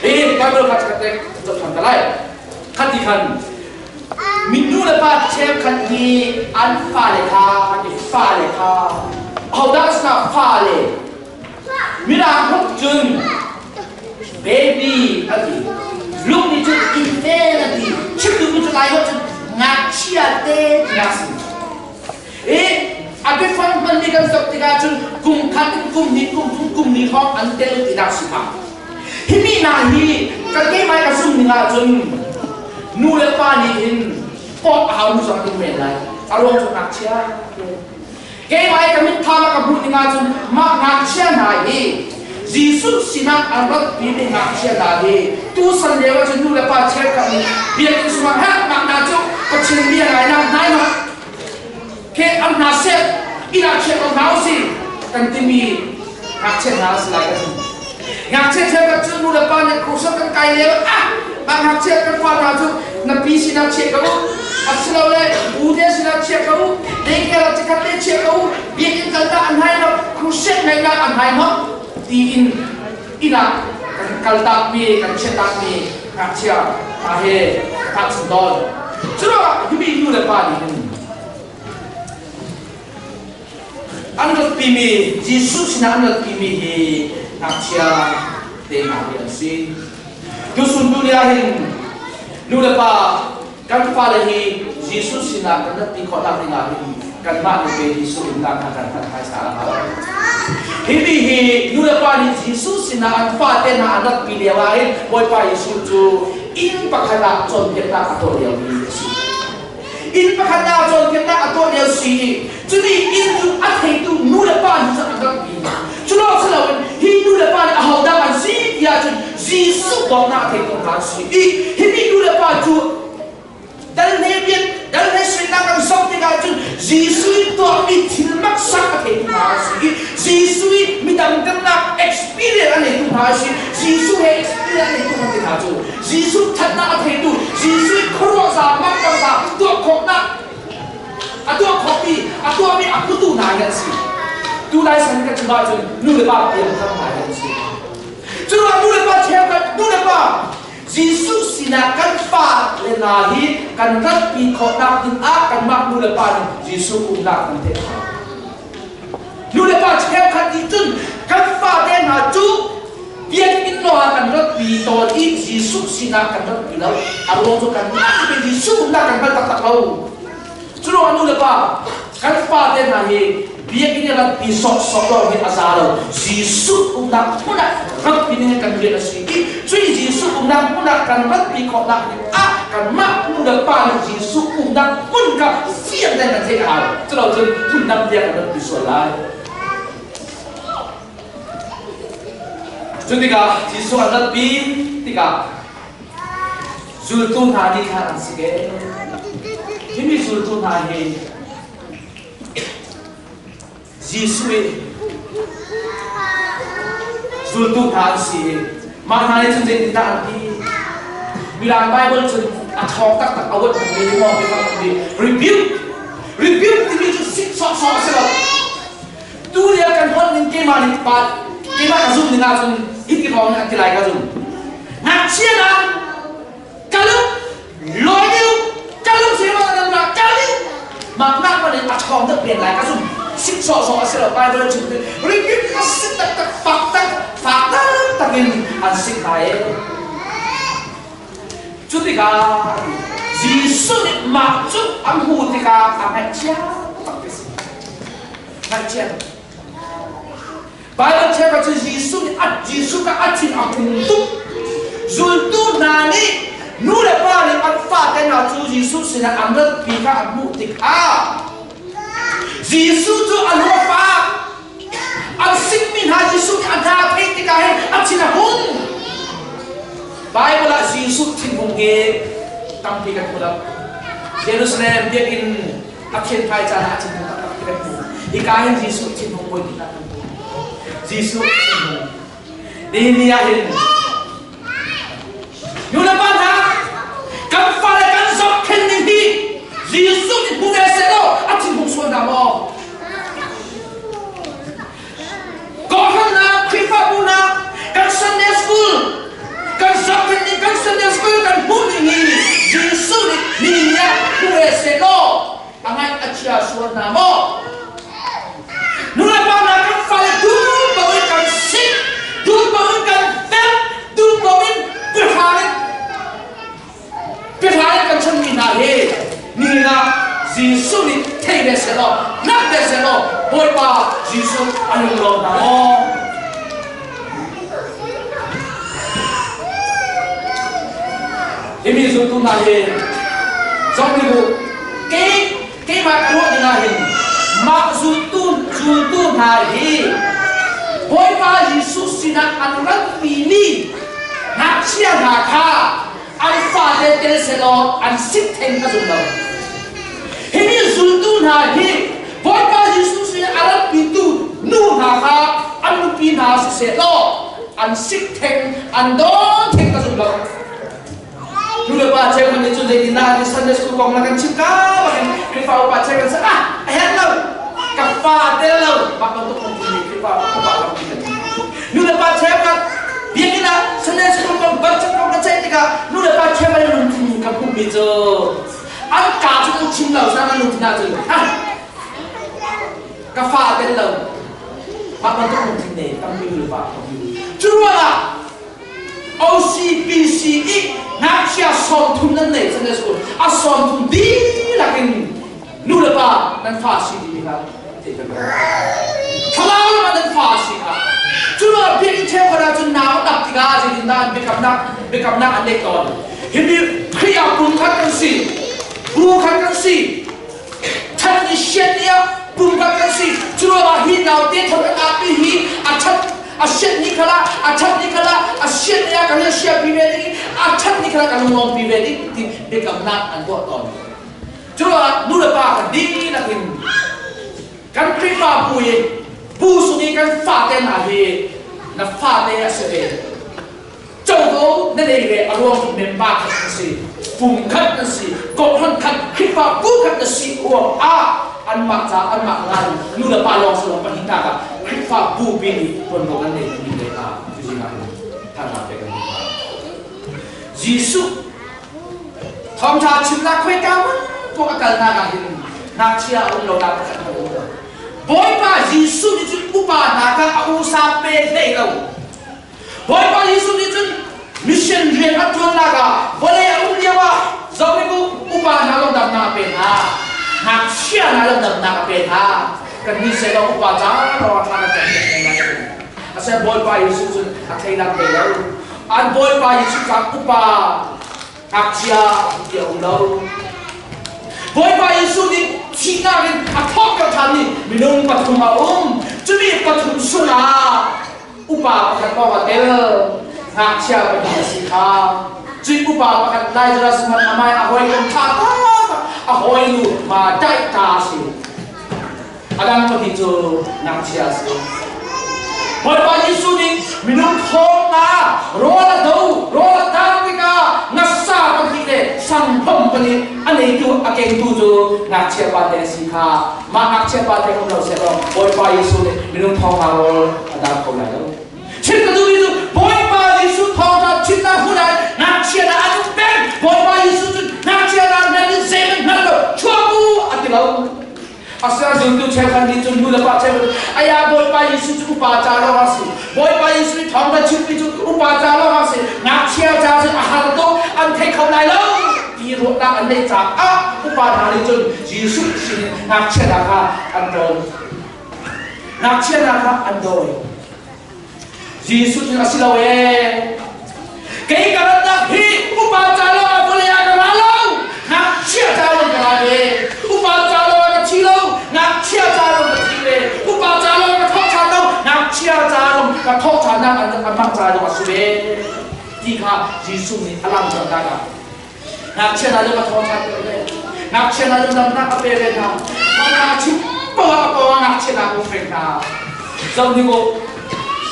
hi Bible kha ka tek zoh than ta lai khati khan Minu le pa cheukhat nih an fale kha i fale kha ahodah sinah fale mirang huk cun baby a ti lung nih cun infant a ti chim duhmi cu lai holh cun ngakchia te tiah a si i a biafang hmanmi kan zoh tikah cun kum khat in kum hnih kum thum kum ni hrawng an tel tinak si hnga Hi mi hna hi kan keimah ka zumh ning ahcun nu le pa nih hin pawt a hau nu zong an um men lai. A ruang cu ngakchia. Keimah i ka mitthlam ah ka hmuh ning ahcun mah ngakchia hna hi Jesuh sinah an rat mi ngakchia hna hi tusan lio ahcun nu le pa cheukhat nih biakinn sungah herhnak hna cu Pathian bia ngainak hnai ma ke an hna seh inn ah chiah ko hna usih kan timi ngakchia hna a si lai ka zumh. Ngakchia cheukhat cu nu le pa nih crusade kan kai lio ah mah ngakchia kan fa hna cu na pi sinah chiah ko u asilole u te sinah chiah ko u daycare ah cikhat te chiah ko u biakinn kal ta an hai lo crusade ngeihnak an hai lo tiin inn ah kan kaltak mi kan chiahtak mi ngakchia hna he tahchun tawn. Curuangah himi nu le pa nih hin an ratpimi Jesuh sinah an ratpimi hi ngakchia te hna hi an si. Tusun dunia hin nu le pa kan fale hi Jesuh sinah kan ratpi khawh nak dingah hin kanmah nih pe Jesuh umnak kha kan hman hmaisa a hau. Hi mi hi nu le pa nih Jesuh sinah an fate hna an ratpi lio ah hin Bawipa Jesuh cu inn pakhat ah cawnpiaknak a tuah liomi a si. Inn pakhat ah cawnpiaknak a tuah lio si i cuti inn cu a theitu nu le pa nih cun an ratpi. Cu lawng si loin hi nu le pa nih ahodah an si ti ahcun Jesuh dawtnak a theitu hna an si i hi mi nu le pa cu Dal he bian dal he suinak kan sok tikah cun Jesuh i tuahmi thil maksak a theitu hna a si i Jesuh i midang damnak experience a neitu hna a si Jesuh he experience a neitu hna te hna cu Jesuh thatnak a theitu Jesuh i khuaruahza makdangza tuah khawhnak a tuah khawhmi a tuahmi a hmutu hna hi an si tu lai san kan chim ahcun nu le pa piang thar hna hi an si cu nu le pa cheukhat nu le pa Jesuh sinah kan fale hna hi kan ratpi khawhnak ding ah kanmah nu le pa nih Jesuh umnak kan theih a hau. Nu le pa cheukhat nih cun kan fate hna cu biakinn lawng ah kan ratpi tawn i Jesuh sinah kan ratpi lo. A ruang cu kanmah nih Jesuh umnak kan hngal taktak lo. Cu ruangah nu le pa kan fate hna hi biakinn i ratpi sawhsawh lawng hi a za lo. Jesuh umnak hmun ah ratpi ning kan rian a si i cui Jesuh umnak hmun ah kan ratpi khawhnak ding ah kanmah nu le pa nih Jesuh umnak hmun kha fiang tein kan theih a hau. Culocun phundang bia kan ratpi sual lai. Cu tikah Jesuh an ratpi tikah Zultu hna nih khan an si ke. Himi zultu hna hi Jesuh i zultu hna an si i mah hna nih cun zeitindah an ti? Mirang Bible cun a ṭhawng taktak a uat mi maw biafang mi rebuke rebuke timi cu sik sawhsawh a si lo. Tu lio kan holh ning keimah nih pa keimah ka zumh ning ahcun hi ti hrawng in an ti lai ka zum. Ngakchia na kal u. Lawi ding kal si ma nan ma kal ding mak nak man in a chawng tak pen lai ka zum sik sawh sawh a si lo Bible chim ringin a sik tak tak fak tak fak tak tak in an sik hna e. Cu tikah Jesuh nih mah cu a hmuh tikah a ngaihchia tak ti si. Ngaihchia. Bible cheukhat cu Jesuh nih a Jesuh kha a thin a hung tuk. Zultu hna nih nu le pa nih an fate hna cu Jesuh sinah an ratpi kha an hmuh tikah Jesuh cu a lung a fak. An sikmi hna Jesuh nih a hna a theih tikah hin a thin a hung. Bible ah Jesuh thinhung hi tampi kan hmu lo. Jerusalem biakinn a thianfai caan ah a thinhung taktak ti kan hmu. Hika hin Jesuh thinhung voi hnih kan hmu. Jesuh thinhung. Nihin ni ah hin nu le pa hna kan fale kan zohkhenh ning hi Jesuh nih hmu ve seh law a thinhung sual hna maw? Kawhhrannak, Khrihfabu hna, kan Sunday school, kan zohkhenh ning, kan Sunday school kan hmuh ning hi Jesuh nih nihin ni ah hmu ve seh law a ngaih a chia sual hna maw? Nulepa hna kan fale duh paoh in kan sik, duh paoh in kan velh, duh paoh in biahra in biahra in kan chanmi hna hi nihin ah Jesuh nih thei ve seh law, hngalh ve seh law Bawipa Jesuh a lunglawm hna maw? Himi zultu hna hi zong nih kei keimah ka ruah ding ah hin mah zultu zultu hna hi Bawipa Jesuh sinah an ratpi mi ngakchia hna kha an fate tel selaw an sik theng ka zum lo. Himi zultu hna hi Bawipa Jesuh sinah a ratpitu nu hna kha an nupi hna siseh law an sik theng an dawn theng ka zum lo. Nu le pa cheukhat nih cun zeitindah an Sunday school kong na kan chim ka bangin Khrihfa upa cheukhat sa ah a herh lo ka fa tel lo mah bantuk phungphun nih Khrihfa upa tampi kan nu le pa cheukhat biakinn ah Sunday school kong budget kong kan ceih tikah nu le pa cheukhat lungthin kan hmuhmi cu an ka cu an chim lo sa an lungthin ah cun ah ka fa tel lo mah bantuk lungthin nei tampi nu le pa tampi cu ruangah OCPC i ngakchia 30 nan neih cun su a 30 dihlak in nu le pa nan fa si ti kha theih kan thlarau lam ah nan fa si kha cu lo biakinn cheukhat ah cun nau tak tikah zeitindah an biakamnak biakamnak an neih tawn himi Khrih ah pum khat kan si bu khat kan si chan i sian ni ah pum khat kan si cu lo ah hi naute thon an pi hi a chat a sian ni khala a chat ni khala a sian ni ah kan sia pi ve ding a chat ni khala kan lungong pi ve ding ti biakamnak an tuah tawn cu lo ah nu le pa kan dihlak in kan Khrihfa bu i bu sung i kan fate hna hi na fate a si ve covo na nei ve a ruang member khat na si pum khat na si kawhhran khat Khrihfa bu khat na si ruang ah anmah ca anmah ngan nu le pa lawng si lo pahnih nak ah Khrihfa bu pi nih tuanvo kan nei timi le ah tuzing ah hin thannak pe kan hna Jesuh thawngtha chimnak khoika hmun poh a kalnak ah hin ngakchia a um lo nak pakhat a um lo Bawipa Jesuh nih cun upa hna kha a usa pe hlei lo Bawipa Jesuh nih cun mission rian a ṭuannak ah vawlei a um lio ah zohhnik u upa hna lawng damnak a pe hna ngakchia hna lawng damnak a pe hna kan nih seh upa ca lawng ah thla kan cam piak lai a Bawipa Jesuh cun a thleinak ve lo an Bawipa Jesuh ca upa ngakchia ti a um lo Bawipa Jesuh nih thihnak in a thawhter ṭhan i minung pathum a um cumi pathum sungah upa pakhat lawng a tel ngakchia pahnih a si kha cui upa pakhat Lazarus man amai a hawikom ṭha tak a hawinu ma daih ta a si a dang pahnih cu ngakchia a si Bawipa Jesuh nih minung thawng na rawl a do rawl a dang tikah ngasa pahnih le sangphom pahnih a neitu a kengtu cu ngakchia pa te a si kha mah ngakchia pa te um lo seh law Bawipa Jesuh nih minung thawng nga rawl a dang kho lai lo. Chim ka duhmi cu Bawipa Jesuh thawngṭha chimnak hmun ah ngakchia hna an um peng. Bawipa Jesuh cu ngakchia hna hmanh in zeihmanh hngal lo chuak u a ti lo. Asinain zultu cheukhat nih cun nu le pa cheukhat aya Bawipa Jesuh cu upa ca lawng a si. Bawipa Jesuh nih thawngṭha chimmi cu upa ca lawng a si. Ngakchia ca cu a har tuk an thei kho lai lo ti ruahnak an neih caah upa hna nih cun Jesuh sin ngakchia hna kha an rawn. Ngakchia hna kha an dawi. Jesuh cu a si lo ee. Kei ka ratnak hi upa ca lawng ah vawlei ah ka ra lo. Ngakchia ca lawng ka ra ve. Upa ca lawng ah ka thi lo. Ngakchia ca lawng ka thi ve. Upa ca lawng ka thawh ṭhan lo. Ngakchia ca lawng ka thawh ṭhannak anmah ca lawng a si ve. Ti kha Jesuh nih a langhternak ah ngakchia hna cu ka thawh ṭhan ve. Ngakchia hna cu damnak a pe ve hna. Thawngṭha chim poah a poah ngakchia hna um ve hna. Zoh hnik u,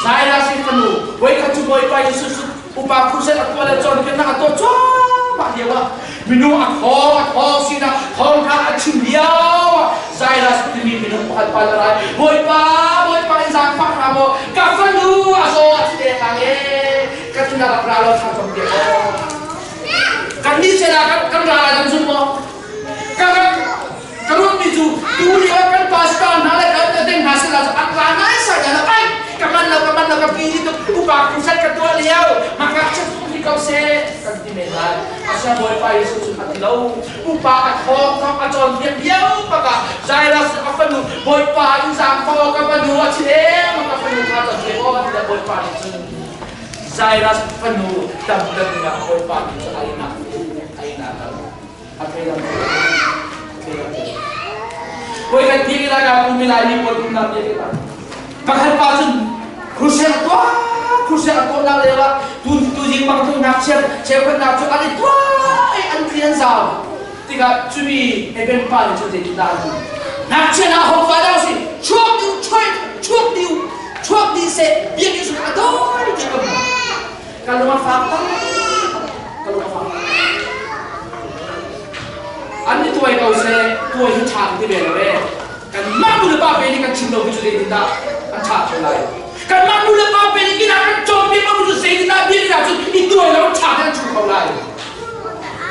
Jairus i fanu voikhat cu Bawipa Jesuh cu upa crusade a tuah le cawnpiaknak a tuah cuahmah lio ah minung a thawng a thawng sinah thawngṭha a chim lio ah Jairus timi minung pakhat pa a rai Bawipa Bawipa in zaangfah hram aw ka fanu a zaw a thi lengmang e ka tuna rak ra law thla cawnpiak aw Kannih sinah kan ra lai kan zum maw? Ka ka ruahmi cu tu lio kan pastor hna le kan den hna sinah cu an ra nai sai na ai ka man lo ka man lo ka pi tuk upa crusade ka tuah lio mah ngakchia tuk hi ko seh kan ti men lai asia bawipa Jesuh cu a ti lo upa a thawng thawng a cawnpiak lio bak ah Jairus a fanu bawipa in zaangfah ka fanu a thi leng ka fanu kha cawnpiak aw ti le bawipa nih cun Jairus fanu damter dingah Bawipa nih cu a inn ah a inn ah kal. A thei lam a thei lam. Voi kan ti lai ka pumi lai mi pawl pumnak bia kita. Pakhat pa cun crusade a tuah crusade a tuah nak leo ah tu tu jing bang tu ngakchia cheukhat nak cu an i tuah i an tli an zau. Tikah cumi Eben pa nih cun zeitindah an ti? Ngakchia na hong fa dah si chuak ding chuak chuak ding chuak dih seh biakinn sung a dawi ti ka hmu. Ka lung a fak tak. Ka lung a fak. An ni tuai ko seh tuai hi ṭha ti ve lo e. Kanmah nu le pa pe nih kan chim lo mi cu zeitindah an ṭha kho lai. Kanmah nu le pa pe nih inn ah kan cawnpiak lo mi cu zeitindah biakinn ah cun i tuai lo ṭha te an chu kho lai.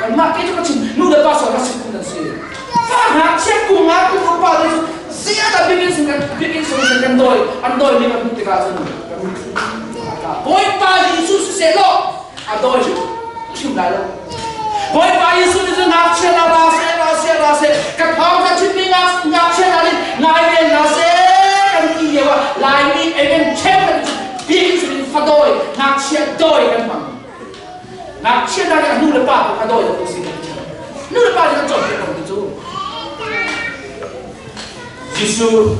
Kanmah ke cu ka chim nu le pa sual ka sim an si. Fa ngakchia kum ah kum upa te cu ziah biakinn sung kan biakinn sung sin kan dawi an dawi mi kan hmuh tikah cun kan Bawipa Jesuh siseh law a dawi hrimhrim lai lo. Bawipa Jesuh nih cun ngakchia na ra seh ra seh ra seh ka thawng ka chimmi ngakchia na nih ngai ve hna seh kan ti lio ah Laimi amen cheukhat cu biakinn sung in fadawi ngakchia dawi kan hmang. Ngakchia hna nih a nu le pa kha dawi lo si kan ti. Nu le pa nih kan cawnpiak ko ti cu. Jesuh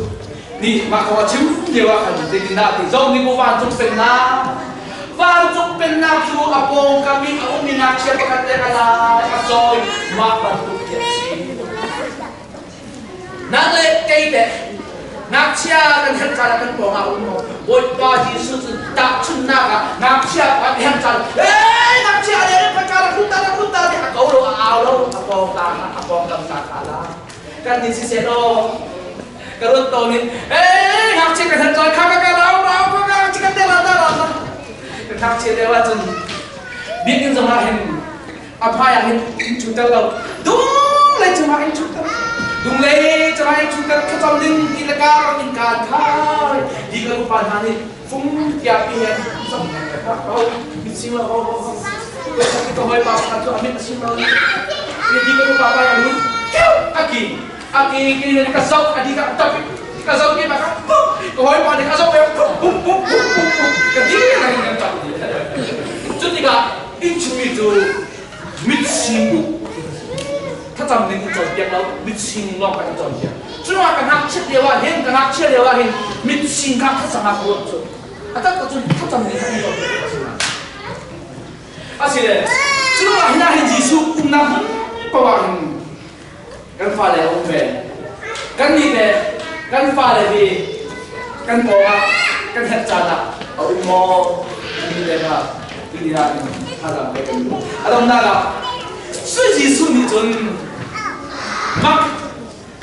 nih mah kong a chim lio ah khan zeitindah a ti zong nih mu vancung pennak vancung pennak cu a pawngkam i a ummi ngakchia pakhat le a lai a cawi mah bantuk khi a si. Nang le kei teh ngakchia kan herh caan ah kan pawng ah um maw? Bawipa Jesuh cu tahchunhnak ah ngakchia kan herh caan ee ngakchia le ka ra khun ta ra khun ta ti a ko lo a au lo a pawng ta a pawngkam ta kha la kan ni siseh law ka ruat tawn in ee ngakchia kan herh caan kha ka ka rau rau ka ka chikan te ra ta ra ta kan ngakchia deuh ahcun biakinn zong ah hin a hmai ah hin in chuter lo dung lei cungah in chuter dung lei cungah in chuter thlacam ding ti le ka rak in kaan khai di kan upa hna nih fung tiah pi he zam ka ho mit sing lo ho ho ho ko ka hoi pa kha cu amit a sim lo ni di kan upa pa yang lu aki aki ki ni ka zau adi ka tap ka zau ki ma ka ka hoi pa ni ka zau pe pum pum pum pum pum ka di na kan tap cu tikah Innchungmi cu mitsing thlacam ding in cawnpiak lo, mitsing lawng kan cawnpiak. Curuangah ka ngakchiat lio ah hin, ka ngakchia lio ah hin mitsing kha thlacam ah ka ruah cu. A tak cun thlacam ding kha kan cawnpiak a si. Asile, curuangah hin ah hin Jesuh umnak hmun paoh ah hin kan fale a um ve. Kan nih le kan fale hi kan pawngah kan herh caan ah a um maw? Timi le kha tuni ah in thazaang pek kan duh. A donghnak ah Sui Jesuh nih cun mak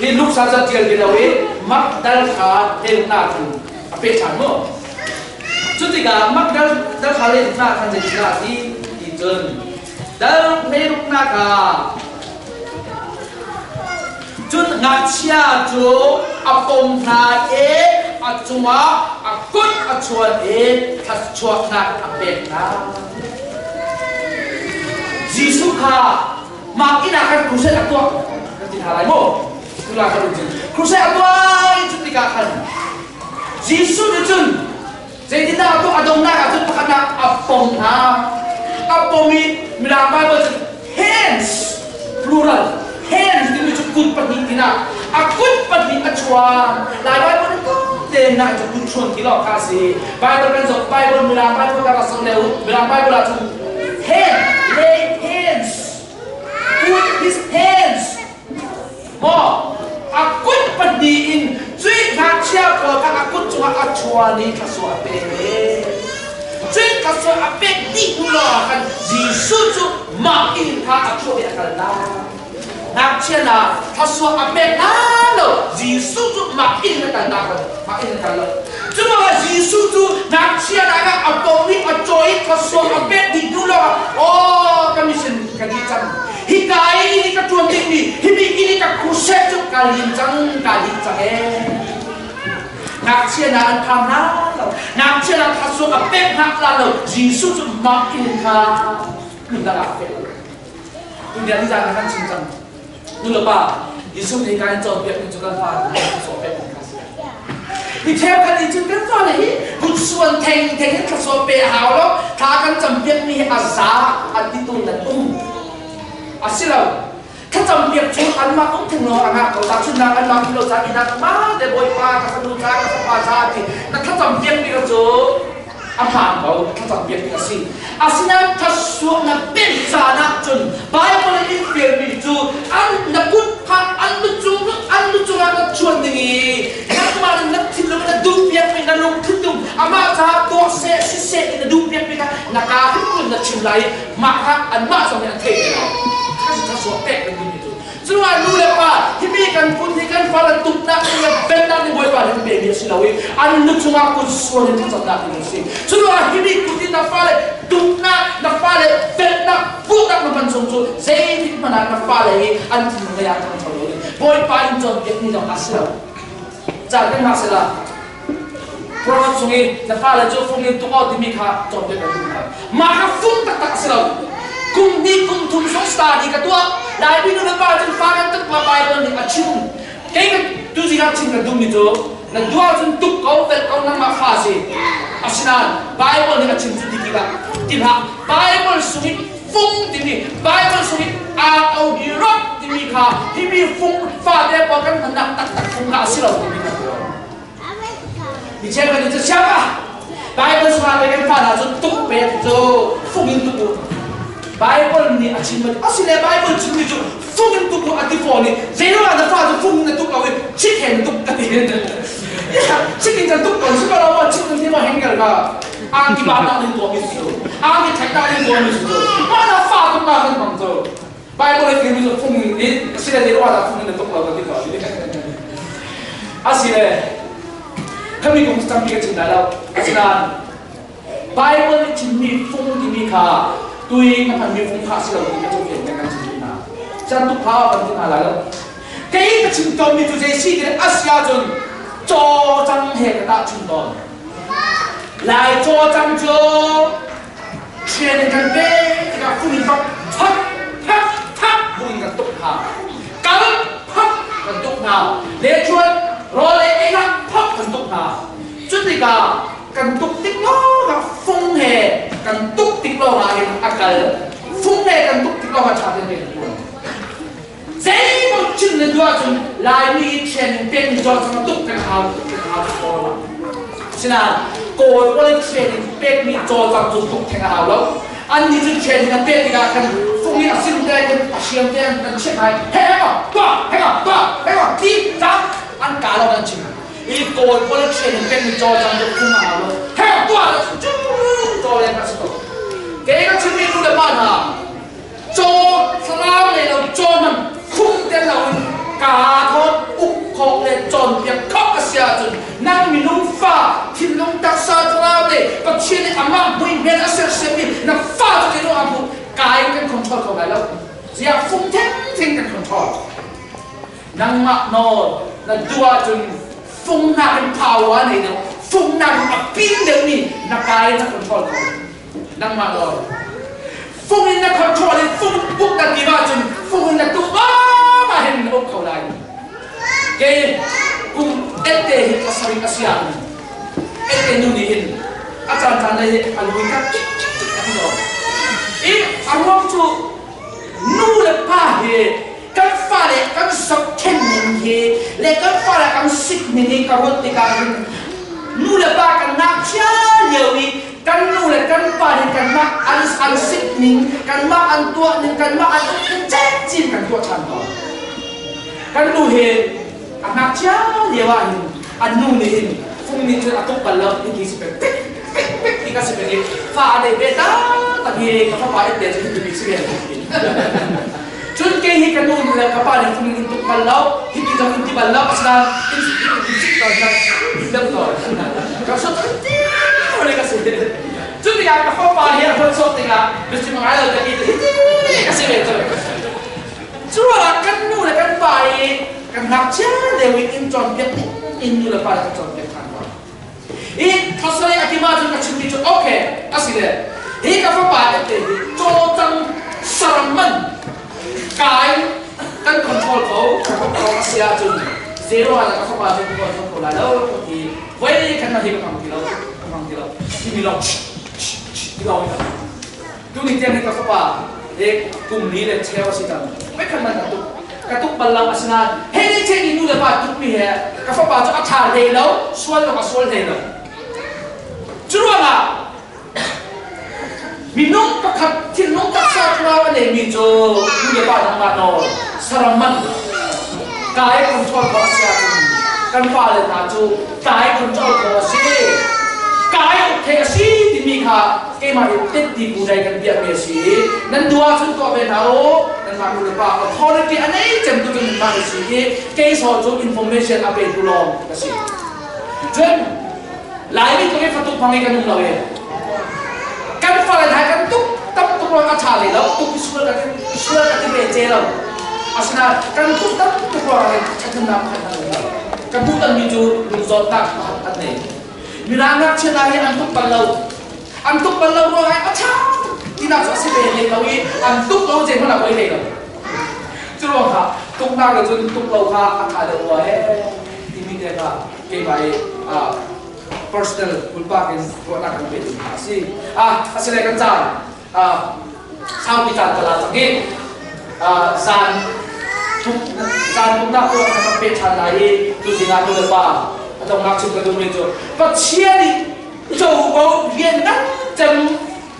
hi Luke sa ca tial ti lo i mak dal kha telnak cun a peh ṭhan mu. Cu tikah mak dal dal kha le hna khan zeitindah a ti ti cun dal hleiruknak ah cun ngakchia cu a pom hna i a cungah a kut a chuan i thluachuahnak a pek hna. Jesuh kha mah inn ah khan crusade a tuah kan ti hna lai maw? Tula kan cun crusade a tuah i cu tikah khan Jesuh nih cun zeitindah a tuah? A donghnak ah cun pakhatnak a pom hna. A pom i Mirang Bible cun hands plural hands timi cu kut pahnih tinak a kut pahnih a chuan. Lai Bible nih tein na cu kut chuan ti lawng kha a si. Bible kan zoh Bible Mirang Bible kan rak zoh leu Mirang Bible ah cun hand lay hands put his hands Maw a kut pahnih in cui ngakchia pawl kha a kut cungah a chuan i thluachuah a pek ve. Cui thluachuah a pek dih hnu lawngah khan Jesuh cu mah inn kha a chuah i a kal lai. Ngakchia hna thluachuah a pek hna lo Jesuh cu mah inn a kal nak mah inn a kal lo. Cu ruangah Jesuh cu ngakchia hna kha a pom i a cawi i thluachuah a pek dih hnu lawngah aw ka mission ka dih cang. Hika i ka ṭuan dingmi hi bik i ka crusade cu ka lim cang ka lim cang ee. Ngakchia hna an phang hna lo. Ngakchia hna thluachuah a pek hna la lo. Jesuh cu mah inn kha hmun dang ah a pek. Tunia ni zan kan chim cang. Nu le pa Jesuh nih kan cawnpiak mi cu kan fa hna thluachuah pek kha si. Mi cheukhat nih cun kan fale hi kutsuan theng theng in thluachuah pe a hau lo. Thla kan campiak mi hi a za an ti tu nan um. A si lo. Thlacam piak cu anmah um theng lo a ngah ko. Tahchunhnak anmah um lo ca inn ah ma te bawipa ka fanu ca ka fapa ca ti na thlacam piak mi kha cu a hmaan ko thlacam piak mi a si. Asinain thasuahnak pek caan ah cun Bible in fialmi cu an na kut kha an lu cung an lu cungah na chuan ding i nangmah na thinlung na duh piakmi na lungthin tung amah caah tuah seh siseh ti na duh piakmi kha na kaa hrimhrim na chim lai i mah kha anmah zong nih an theih te lai. Kha cu thasuah pek kan timi cu. Curuangah nu le pa himi kan phun hi kan fale tuknak ding le vennak ding Bawipa nih pekmi a si lo i an lu cungah kut sual in thlacamnak ding a si. Curuangah himi kut in na fale tuknak, na fale velhnak, puhnak na hman chung cu zeitik hmanh ah na fale hi an thinlung lei ah ṭhangcho lo ding. Bawipa in cawnpiakmi zong a si lo. Caan kan hngah sila Proverbs chung i na fale cu fung in tuk aw timi kha cawnpiak kan duh hna. Mah kha fung taktak a si lo. Kum hnih kum thum sung study ka tuah. Laimi nu le pa cun fa kan tuk ma Bible nih a chim. Kei ka tuzing ah chim ka duhmi cu na duh ahcun tuk ko velh ko nangmah fa si. Asinain Bible nih a chim cu ti tikah ti hlah. Bible sung i fung timi Bible sung i aa o hi rok timi kha himi fung fate pawl kan hmannak taktak fung kha a si lo timi kan ruah. Mi cheukhat nih cu siapa Bible sungah le kan fa hna cu tuk pek cu fung in tuk u. Bible nih a chim a si le Bible chimmi cu fung in tuk u a ti fawn i zeiruangah na fa cu fung in na tuk lo i chik he na tuk ka ti. Chik in kan tuk ko si ko lo maw chik in ti maw hengkel ka angki ba ta ning tuah mi si cu angki thek ta ning tuah mi si cu mah na fa tuk na kan hmang cu Bible i timi cu fung in si le ruah dah fung in na tuk lo ka ti ko. Asile khami kong tampi ka chim lai lo. Asinain Bible nih chimmi fung timi kha tui ka hmanmi fung kha si lo ti ka cung fian kan chim hna. Chan tuk kha kan ti hna lai lo. Kei ka chim tawnmi cu zei si ti a si ahcun caw cang he ka tahchun tawn. Lai caw cang cu Training kan pek tikah fung in bak thak thak thak bu in kan tuk hna. Kal phak kan tuk hna. Lechuan rawl ei ei ah phak kan tuk hna. Cun tikah kan tuk tik lawngah fung he kan tuk tik lawngah hin a kal. Fung he kan tuk tik lawngah ṭha tein rian a ṭuan. Zeimaw chim na duh ahcun Laimi i training pekmi caw cu tuk kan hau kan hau kawl. Asinain Kawl pawl in training pekmi cawlcang cu tuk theng a hau lo. Annih cu training an pek tikah khan fung i a sim te in a hriam te an chiah hna i hei hei tuah hei tuah hei ti cang an ka lo an chim. I Kawl pawl in training pekmi cawlcang cu fung a hau lo. Hei tuah cu cawl in a si ko. Kei ka chimmi nu le pa hna Caw thlarau lei lo caw hmanh khum tel loin kaa thawt uk khawh le cawnpiak khawh a si ahcun nang minung fa thinlung taksa thlarau le Pathian nih amah hmuihmel a sersiammi na fa cu ti a hmuh kai kan control kho lai lo. Ziah fung thengtheng kan control. Nangmah nawl na duh ahcun fung nakin power nei deuh, fung nakin a pin deuhmi na kai na control kho. Nangmah nawl. Fung in na control in fung uk na tim ahcun fung in na tuk ma hin na uk kho lai. Kei kum ette hi pasarih a si ahcun ette nu nih hin a caan caan lei hi a lui ka tik tik tik a ti lo. I a ruang cu nu le pa hi kan fale kan zohkhenh ning hi le kan fale kan sik ning hi ka ruat tikah hin nu le pa kan ngakchia lio i kan nu le kan pa nih kanmah an sik ning, kanmah an tuah ning, kanmah an uk ning cin kan tuah ṭhan tawn. Kan nu hi a ngakchia lio ah hin an nu nih hin fung nih cun a tuk bal lo, hiti si pek pek pek pek ti ka si pek i fa a nei ve ta tak hi ka fapa in te cu hiti bik si ve. Cun kei hi ka nu le ka pa nih fung in tuk bal lo, hiti zong in ti bal lo, asinain in in sik tawn ka deuh tawn. Ka sut ti ka si. Cu tikah ka fapa hi a hon chuak tikah biachim ngai lo ka ti hiti ka si ve cu. Cu ruangah kan nu le kan pa i kan ngakchia lio in in cawnpiak in nu le pa le kan cawnpiak ṭhan tawn. I thasai a kima cun ka chimmi cu okay a si le hi ka fapa te hi caw cang saram man kai kan control ko ka fapa a si ahcun zero ah ka fapa cu ka control ko lai lo ti voi khat na hi ka hmang ti lo ka hmang ti lo ti mi long ti long tu ni tiang hi ka fapa he kum li le cheu a si cang voi khat man ka tuk ka tuk bal lo asinain he ni che ni nu le pa tuk mi he ka fapa cu a ṭha hlei lo sual lo ka sual hlei lo cu ruangah minung pakhat thinlung taksa thlarau a neimi cu nu le pa dang ah nawl saram man kai control ko a si ahcun kan pa le hna cu kai control ko a si kai uk thei a si timi kha keimah nih tetti bu dai kan biakmi a si i nan duh ahcun tuah ve hna u. Nanmah nu le pa authority a nei cem tu cu nanmah na si i kei saw cu information a petu lawng ka si. Cun Laimi tluk i fatuk hmang i kan um lo i kan fale hna kan tuk tam tuk ruang a ṭha lei lo tuk i sual kan sual kan i ve ce lo. Asinain kan tuk tam tuk ruang ah ṭhathnemnak pakhat kan um lo. Kan hmuh tonmi cu lungzawtnak pakhat kan nei. Mirang ngakchia hna hi an tuk bal lo. An tuk bal lo ruangah a ṭha tinak cu a si ve hlei lo i an tuk lo zeihmanh a poi hlei lo. Cu ruangah tuknak le cun tuk lo kha a ṭha deuh rua he timi te kha keimah i personal pulpak in ruahnak kan pe ding a si. Ah, asile kan caan saupi caan ka la cang i zan zan pumnak tuah kan pe ṭhan lai i tuzing ah nu le pa a dongnak chim ka duhmi cu Pathian nih covo rian ngan cem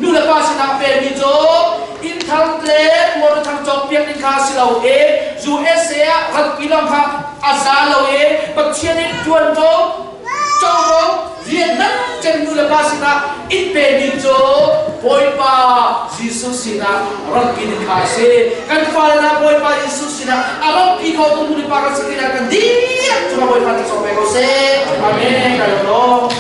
nu le pa sinah pekmi cu inn thar le motor thar cawk piak ding kha si lo i USA ah ratpi lawng kha a za lo i Pathian nih ṭuanvo covo rian ngan cem nu le pa sinah in pemi cu Bawipa Jesuh sinah ratpi ding kha a si. Kan fale hna Bawipa Jesuh sinah a ratpi kho tu nu le pa kan si tiah kan dihlak cungah Bawipa nih cawk ve ko seh. Amen. Ka lawm.